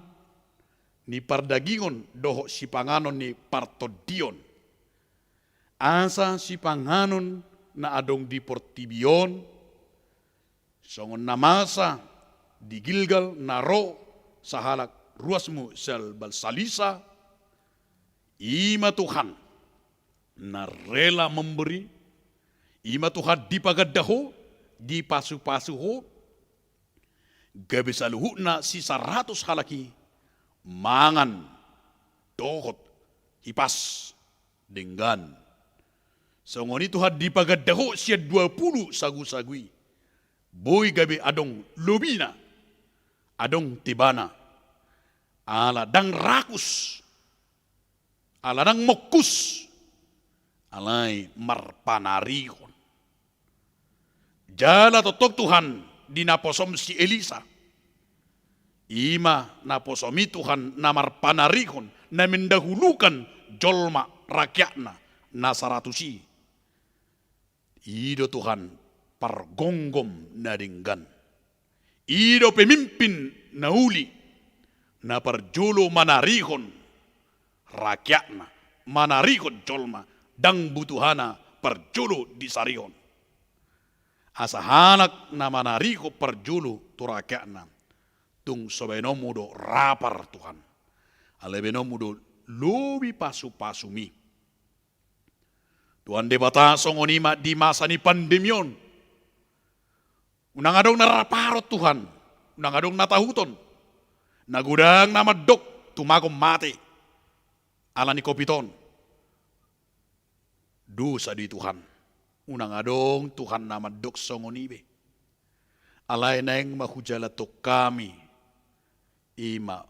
ni pardagingon dohot sipanganon ni partondion. Asa sipanganon na adong di portibi on, songon na masa di Gilgal na ro sahalak ruasMu sian Baal Salisa, i ma Tuhan na rela memberi, i ma Tuhan dipaganda Ho, dipasupasu Ho, gabe saluhutna sisaratus halak i mangan dohot hipas denggan. Songon i Tuhan dipaganda Ho sian dua pulu sagusagu i, boi gabe adong lobina, adong tebana. Ala ndang rakus, ala ndang mongkus, alai marpanarihon. Jala tongtong Tuhan di naposoM si Elisa. I ma naposoMi Tuhan na marpanarihon, na mendahulukan jolma rakyatna na saratus i. I do Tuhan pargomgom na denggan. I do pemimpin na uli, na parjolo manarihon rakyatna, manarihon jolma, ndang butuhana parjolo disarihon. Asa halak na manarihon parjolo tu rakyatna, tung so baenonMu do rapar Tuhan. Alai baenonMu do lobi pasupasuMi. Tuhan Debata, songon i ma di masa ni pandemi on. Unang adong na raparon Tuhan, unang adong na tahuton. Na godang na mandok tumagon mate ala ni covid on. Dosa do i Tuhan. Unang adong Tuhan na mandok songon i be. Alai naeng ma hujalanhon hami i ma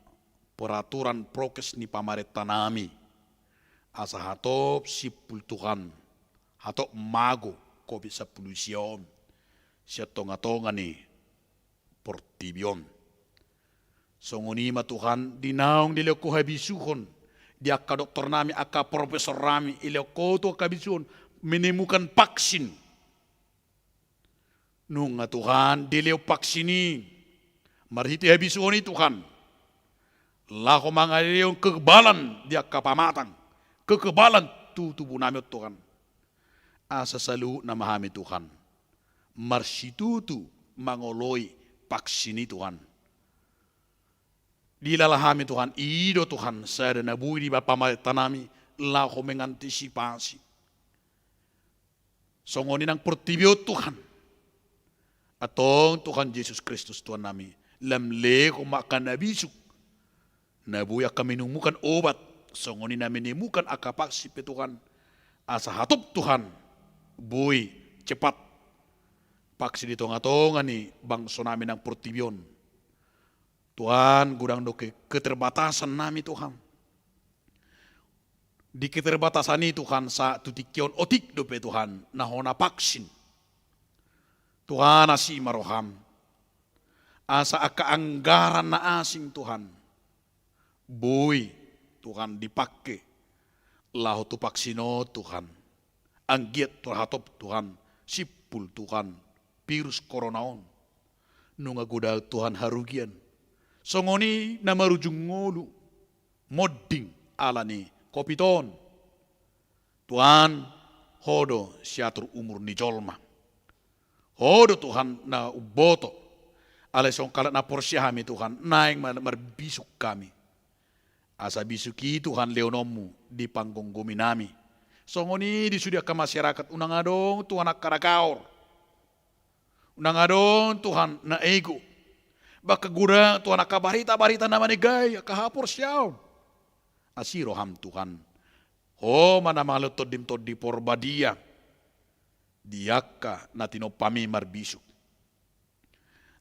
peraturan prokes ni pamarentanami, asa hatop simpul Tuhan, hatop mago covid sampulu sia on sian tongatonga ni portibi on. Songon i ma Tuhan, di naung dilehon Ho habisuhon di angka doktornami, angka profesornami, dilehon Ho tu angka habisuhon menemukan vaksin. Nunga Tuhan dilehon vaksin i marhite habisuhon i Tuhan, laho mangalehon kekebalan di angka pamatang, kekebalan tu tubuh nami on Tuhan. Asa saluhutna ma hami Tuhan marsitutu mangoloi vaksin i Tuhan. Dilala hami Tuhan, i do Tuhan sada na boi dibahen pamarenta nami laho mengantisipasi. Songon i nang portibi on Tuhan. Antong Tuhan Jesus Kristus Tuhan nami, lam lehon ma angka na bisuk, na boi angka menemukan obat, songon i na menemukan angka vaksin pe Tuhan. Asa hatop Tuhan, boi cepat vaksin di tongatonga ni bangso nami nang portibi on. Tuhan, godang do ke-, keterbatasan nami Tuhan. Di keterbatasan i Tuhan, sahat tu tingki on otik dope Tuhan na hona vaksin. Tuhan, asi ma roham. Asa angka anggaran na asing Tuhan, boi Tuhan dipake laho tu vaksin on Tuhan. Anggiat tarhatop Tuhan simpul Tuhan virus korona on. Nunga godang Tuhan harugian. Songon i na marujung ngolu, monding ala ni covid on. Tuhan, Ho do siatur umur ni jolma. Ho do Tuhan na umboto. Alai songon halak na porsea hami Tuhan, naeng ma-, marbisuk hami. Asa bisuk i Tuhan lehononmu di panggomgomi nami. Songon i di sude angka masyarakat, unang adong Tuhan angka na gaor. Unang adong Tuhan na ego. Bahkan godang Tuhan angka barita-barita na manegai angka haporseaon. Asi roham Tuhan. Ho ma na mangalehon Tondim Tondi Porbadia di angka na tinompami marbisuk.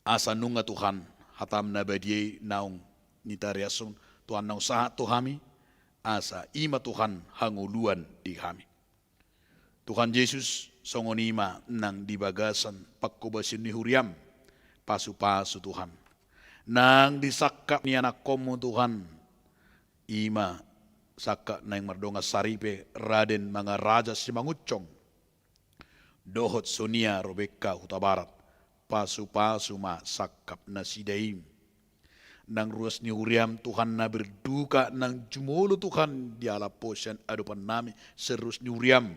Asa nunga Tuhan, hatam na badia i naung nitariashon Tuhan naung sahat tu hami, asa i ma Tuhan hangoluan di hami. Tuhan Jesus, songon i ma nang di bagasan panghobasion ni huriam, pasupasu Tuhan. Nang di sangkap ni anakkonmu Tuhan, i ma sangkap naeng mardongan saripe Raden Mangaraja Simangunsong. Dohot Sonia Robeka Hutabarat, pasupasu ma sangkap nasida i. Nang ruas ni huriam Tuhan na berduka nang jumolo Tuhan dialap Ho sian adopan nami, sian ruas ni huriam.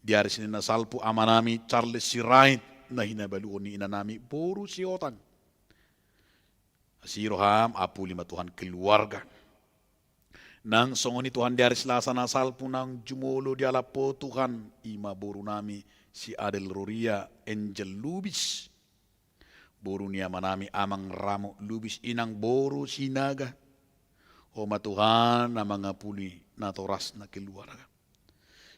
Di ari Senin na salpu ama nami Charles Sirait na hinabaluhon ni ina nami boru Siotang. Asi roham, apuli ma Tuhan keluarga. Nang songon i Tuhan di ari Selasa na salpu nang jumolo dialap Ho Tuhan, i ma boru nami si Adel Roria Angel Lubis. Boru ni ama nami Amang Ramo Lubis, inang boru Sinaga. Ho ma Tuhan na mangapuli natorasna keluarga.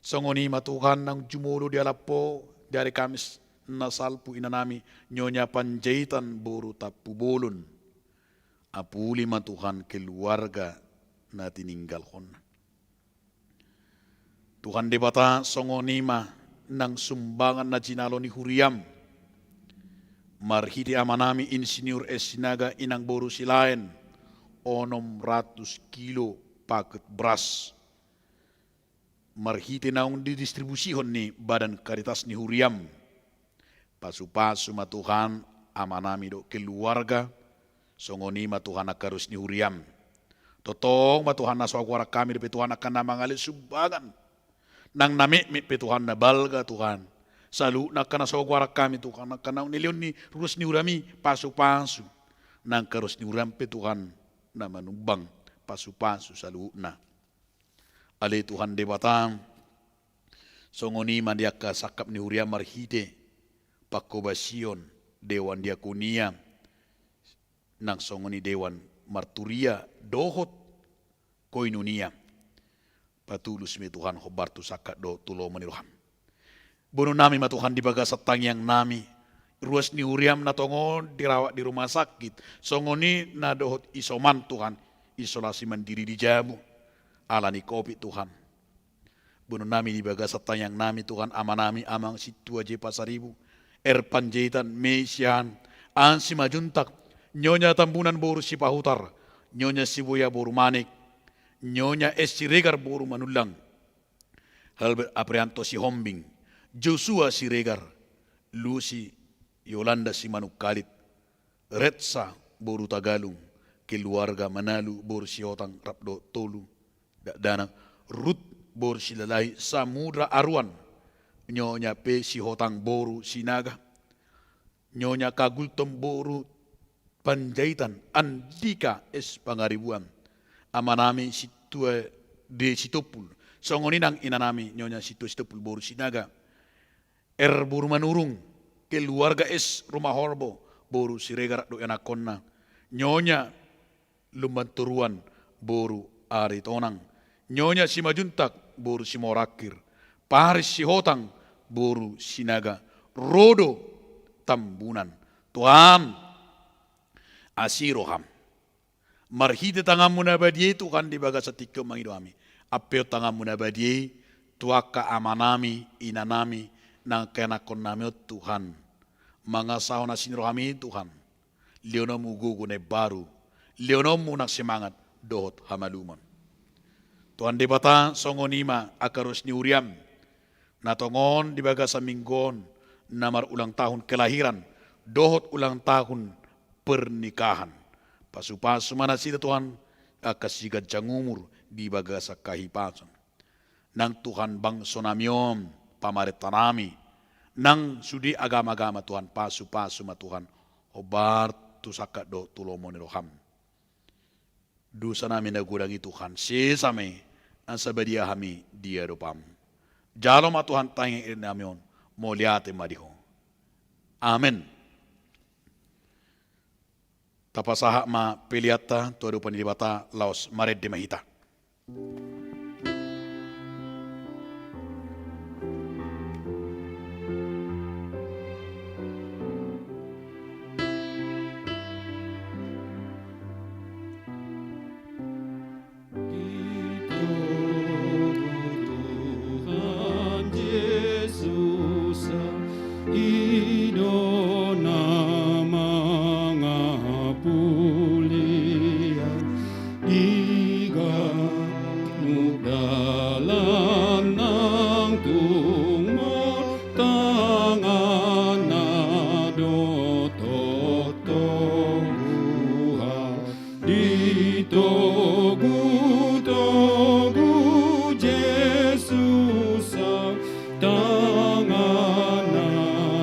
Songon i ma Tuhan nang jumolo dialap Ho di ari Kamis na salpu ina nami Nyonya Panjaitan boru Tampubolon. Apuli ma Tuhan keluarga na tininggalhonna. Tuhan Debata, songon i ma nang sumbangan na jinalo ni huriam marhite ama nami Insinyur S Sinaga, inang boru Silaen, onom ratus kilo paket beras. Marhite naung didistribusihon ni Badan Karitas ni huriam. Pasupasu ma Tuhan ama nami dohot keluarga, songon i ma Tuhan angka ruas ni huriam. Tongtong ma Tuhan na so goaran hami dope Tuhan angka na mangalean sumbangan. Nang na metmet pe Tuhan, na balga Tuhan. Saluhutna angka na so goaran hami Tuhan, angka naung nilehon ni ruas ni huriam i, pasupasu. Nang angka ruas ni huriam pe Tuhan na manumbang, pasupasu saluhutna. Ale Tuhan Debata, songon i ma di angka sangkap ni huriam marhite panghobasion dewan diakonia, nang songon i dewan marturia dohot koinonia. Patulus ma i Tuhan hombar tu sangkap dohot tu lomo ni roham. Boanonnami ma Tuhan di bagasan tangiang nami, ruas ni huriam na tongon dirawat di rumah sakit, songon i na dohot isoman Tuhan, isolasi mandiri di jabu, ala ni covid Tuhan. Boanonnami di bagasan tangiang nami Tuhan, ama nami Amang Sintua J Pasaribu, R Panjaitan, Mei Siahaan, An Simanjuntak, Nyonya Tambunan boru Sipahutar, Nyonya Sibuya boru Manik, Nyonya S Siregar boru Manullang, Halbert Aprianto Sihombing, Joshua Siregar, Lucy Yolanda Simanungkalit, Retsa boru Tagalung, keluarga Manalu boru Sihotang rap dohot tolu dakdanak, Rut boru Silalahi, Samudra Aruan, Nyonya P. Sihotang boru Sinaga, Nyonya Kagultom boru Panjaitan, Andika S. Pangaribuan, amanami Situa D. Sitompul, songon i nang inanami Nyonya Situa Sitompul boru Sinaga, R boru Manurung, keluarga S Rumahorbo boru Siregar dohot anakkonna, Nyonya Lumbantoruan boru Aritonang, Nyonya Simajuntak boru Simorangkir, Paris Sihotang boru Sinaga, ro do Tambunan. Tuhan, asi roham. Marhite tanganmu na badia i Tuhan, di bagasan tingki on mangido hami. Ampeon tanganmu na badia i tu angka amanami, inanami, nang angka anakkonnami on Tuhan. Mangasahon asi ni rohami Tuhan. Lehononmu gogo na imbaru, lehononmu nang semangat dohot hamalumon. Tuhan Debata, songon i ma angka ruas ni huriam na tongon di bagasan minggu on, na marulang tahun kelahiran dohot ulang tahun pernikahan. Pasupasu ma nasida Tuhan, angka siganjang umur di bagasan hahipason. Nang Tuhan, bangsonami on, pamarentanami, nang sude agama-agama Tuhan, pasupasu ma Tuhan, hombar tu sangkap dohot tu lomo ni roham. Dosanami na godang i Tuhan, sesa ma i, asa badia hami di adopanmu. Jalo ma Tuhan tangiang i di hami on, mauliate ma di Ho. Amen. Tapasahat ma peleanta tu adopan ni Debata, laos marende ma hita. Tuhan Jesus, i do na mangapulian, di ganup dalan nang tung martangan na dohot togu hau. Di togu-togu Jesus au, tanganna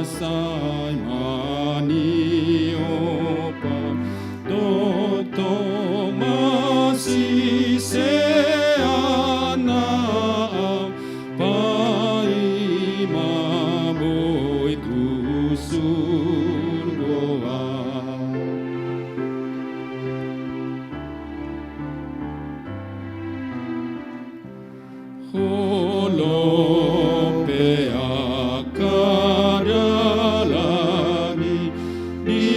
sai maniop au, tongtong ma siseanna au, paima boi tu surgo au. Holop pe angka dalan i, di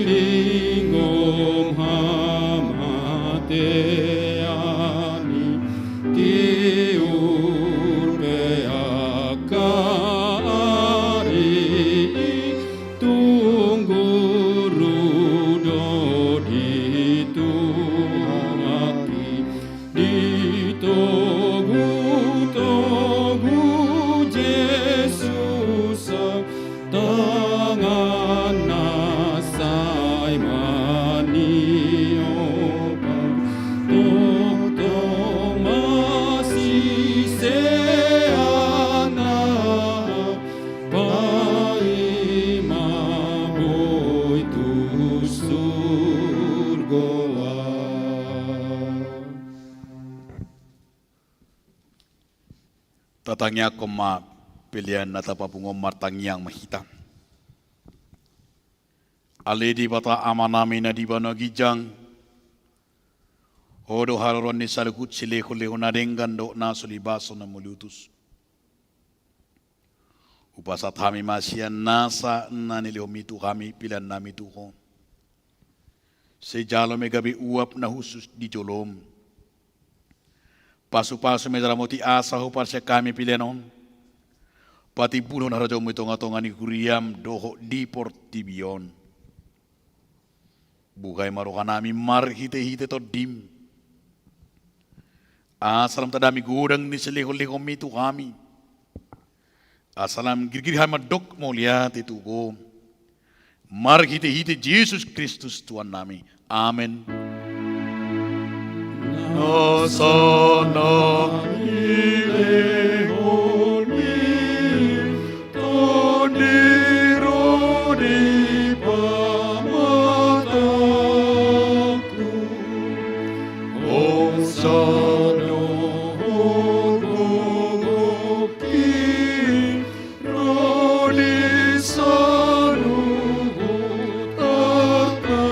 lingom hamatean i, tiur pe angka ari i, tung guru do dituangki. Di togu-togu Jesus au, tanganna sai maniop au, tongtong ma siseanna au, paima boi tu surgo au. Tatangiangkon ma pelean na tapapungu on, martangiang ma hita. Ale Debata Amanami na di banua ginjang, Ho do haroroan ni saluhut silehon-lehon na denggan dohot na so libason na mauliutus. Hupasahat hami ma sian nasa na nilehonmi tu hami peleannami tu Ho. Sai jalo ma i gabe uap na hushus di jolom. Pasu-pasu ma i jala ramoti asa huparsian hami pelean on patimbulhon harajaonmu di tonga-tonga ni huriam dohot di portibi on. Buhai ma rohanami marhite-hite Tondim, asa lam tadami godang ni silehon-lehonmi tu hami, asa lam girgir hami mandok mauliate tu Ho. Marhitehite Jesus Kristus Tuhannami. Amen. Na sonang i lehon ni Tondi ro di pamatangku, on sadohon gogoki ro di saluhut artangku,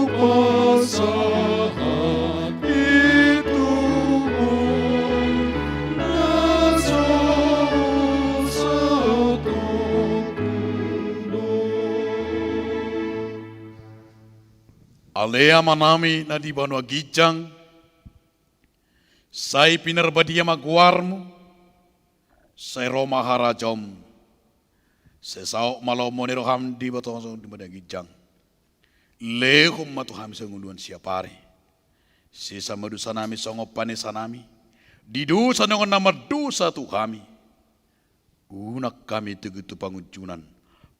hupasahat i tu Ho na so husatongku do. Ale Amanami na di banua ginjang, sai pinarbadia ma goarmu, sai ro ma harajaonmu, sai saut ma lomo ni roham di banua tonga on songon di banua ginjang. Lehon ma tu hami hangoluan siapari. Sesa ma dosanami songon panesanami di dosa ni dongan na mardosa tu hami. Unang hami togu tu pangunjunan.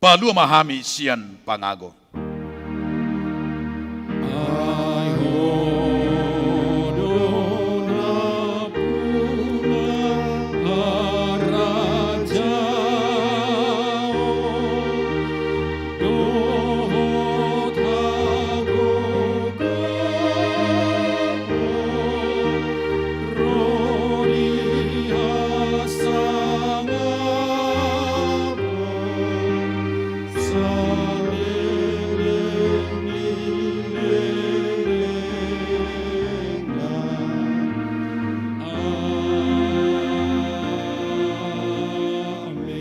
Palua ma hami sian pangago. Ai Ho do nampuna harajaon dohot hagogoon ro di hasangapon saleleng ni lelengna. Amen.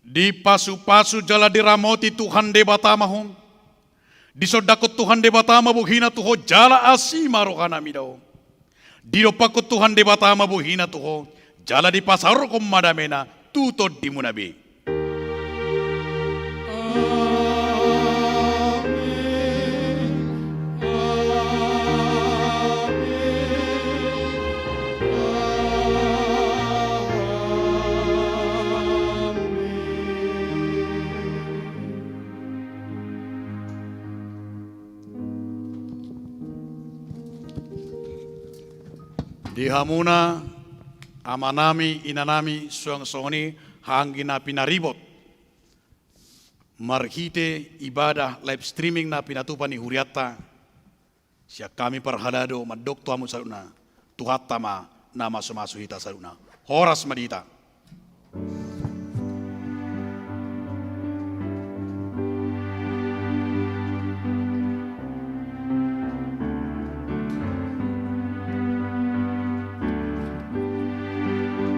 Dipasupasu jala diramoti Tuhan Debata ma ho. Disondangkon Tuhan Debata ma bohina tu ho jala asi ma rohana mida ho. Didompakkon Tuhan Debata ma bohina tu ho jala dipasaorhon ma damena tu tondimuna be. Amen. Amen. Amen. Di hamuna, amanami, inanami, suang songon i haha anggi na pinaribot. Marhite ibadah live streaming na pinatupa ni hurianta, sian hami parhalado mandok tu hamu saluhutna, Tuhanta ma na masumasu hita saluhutna. Horas ma di hita.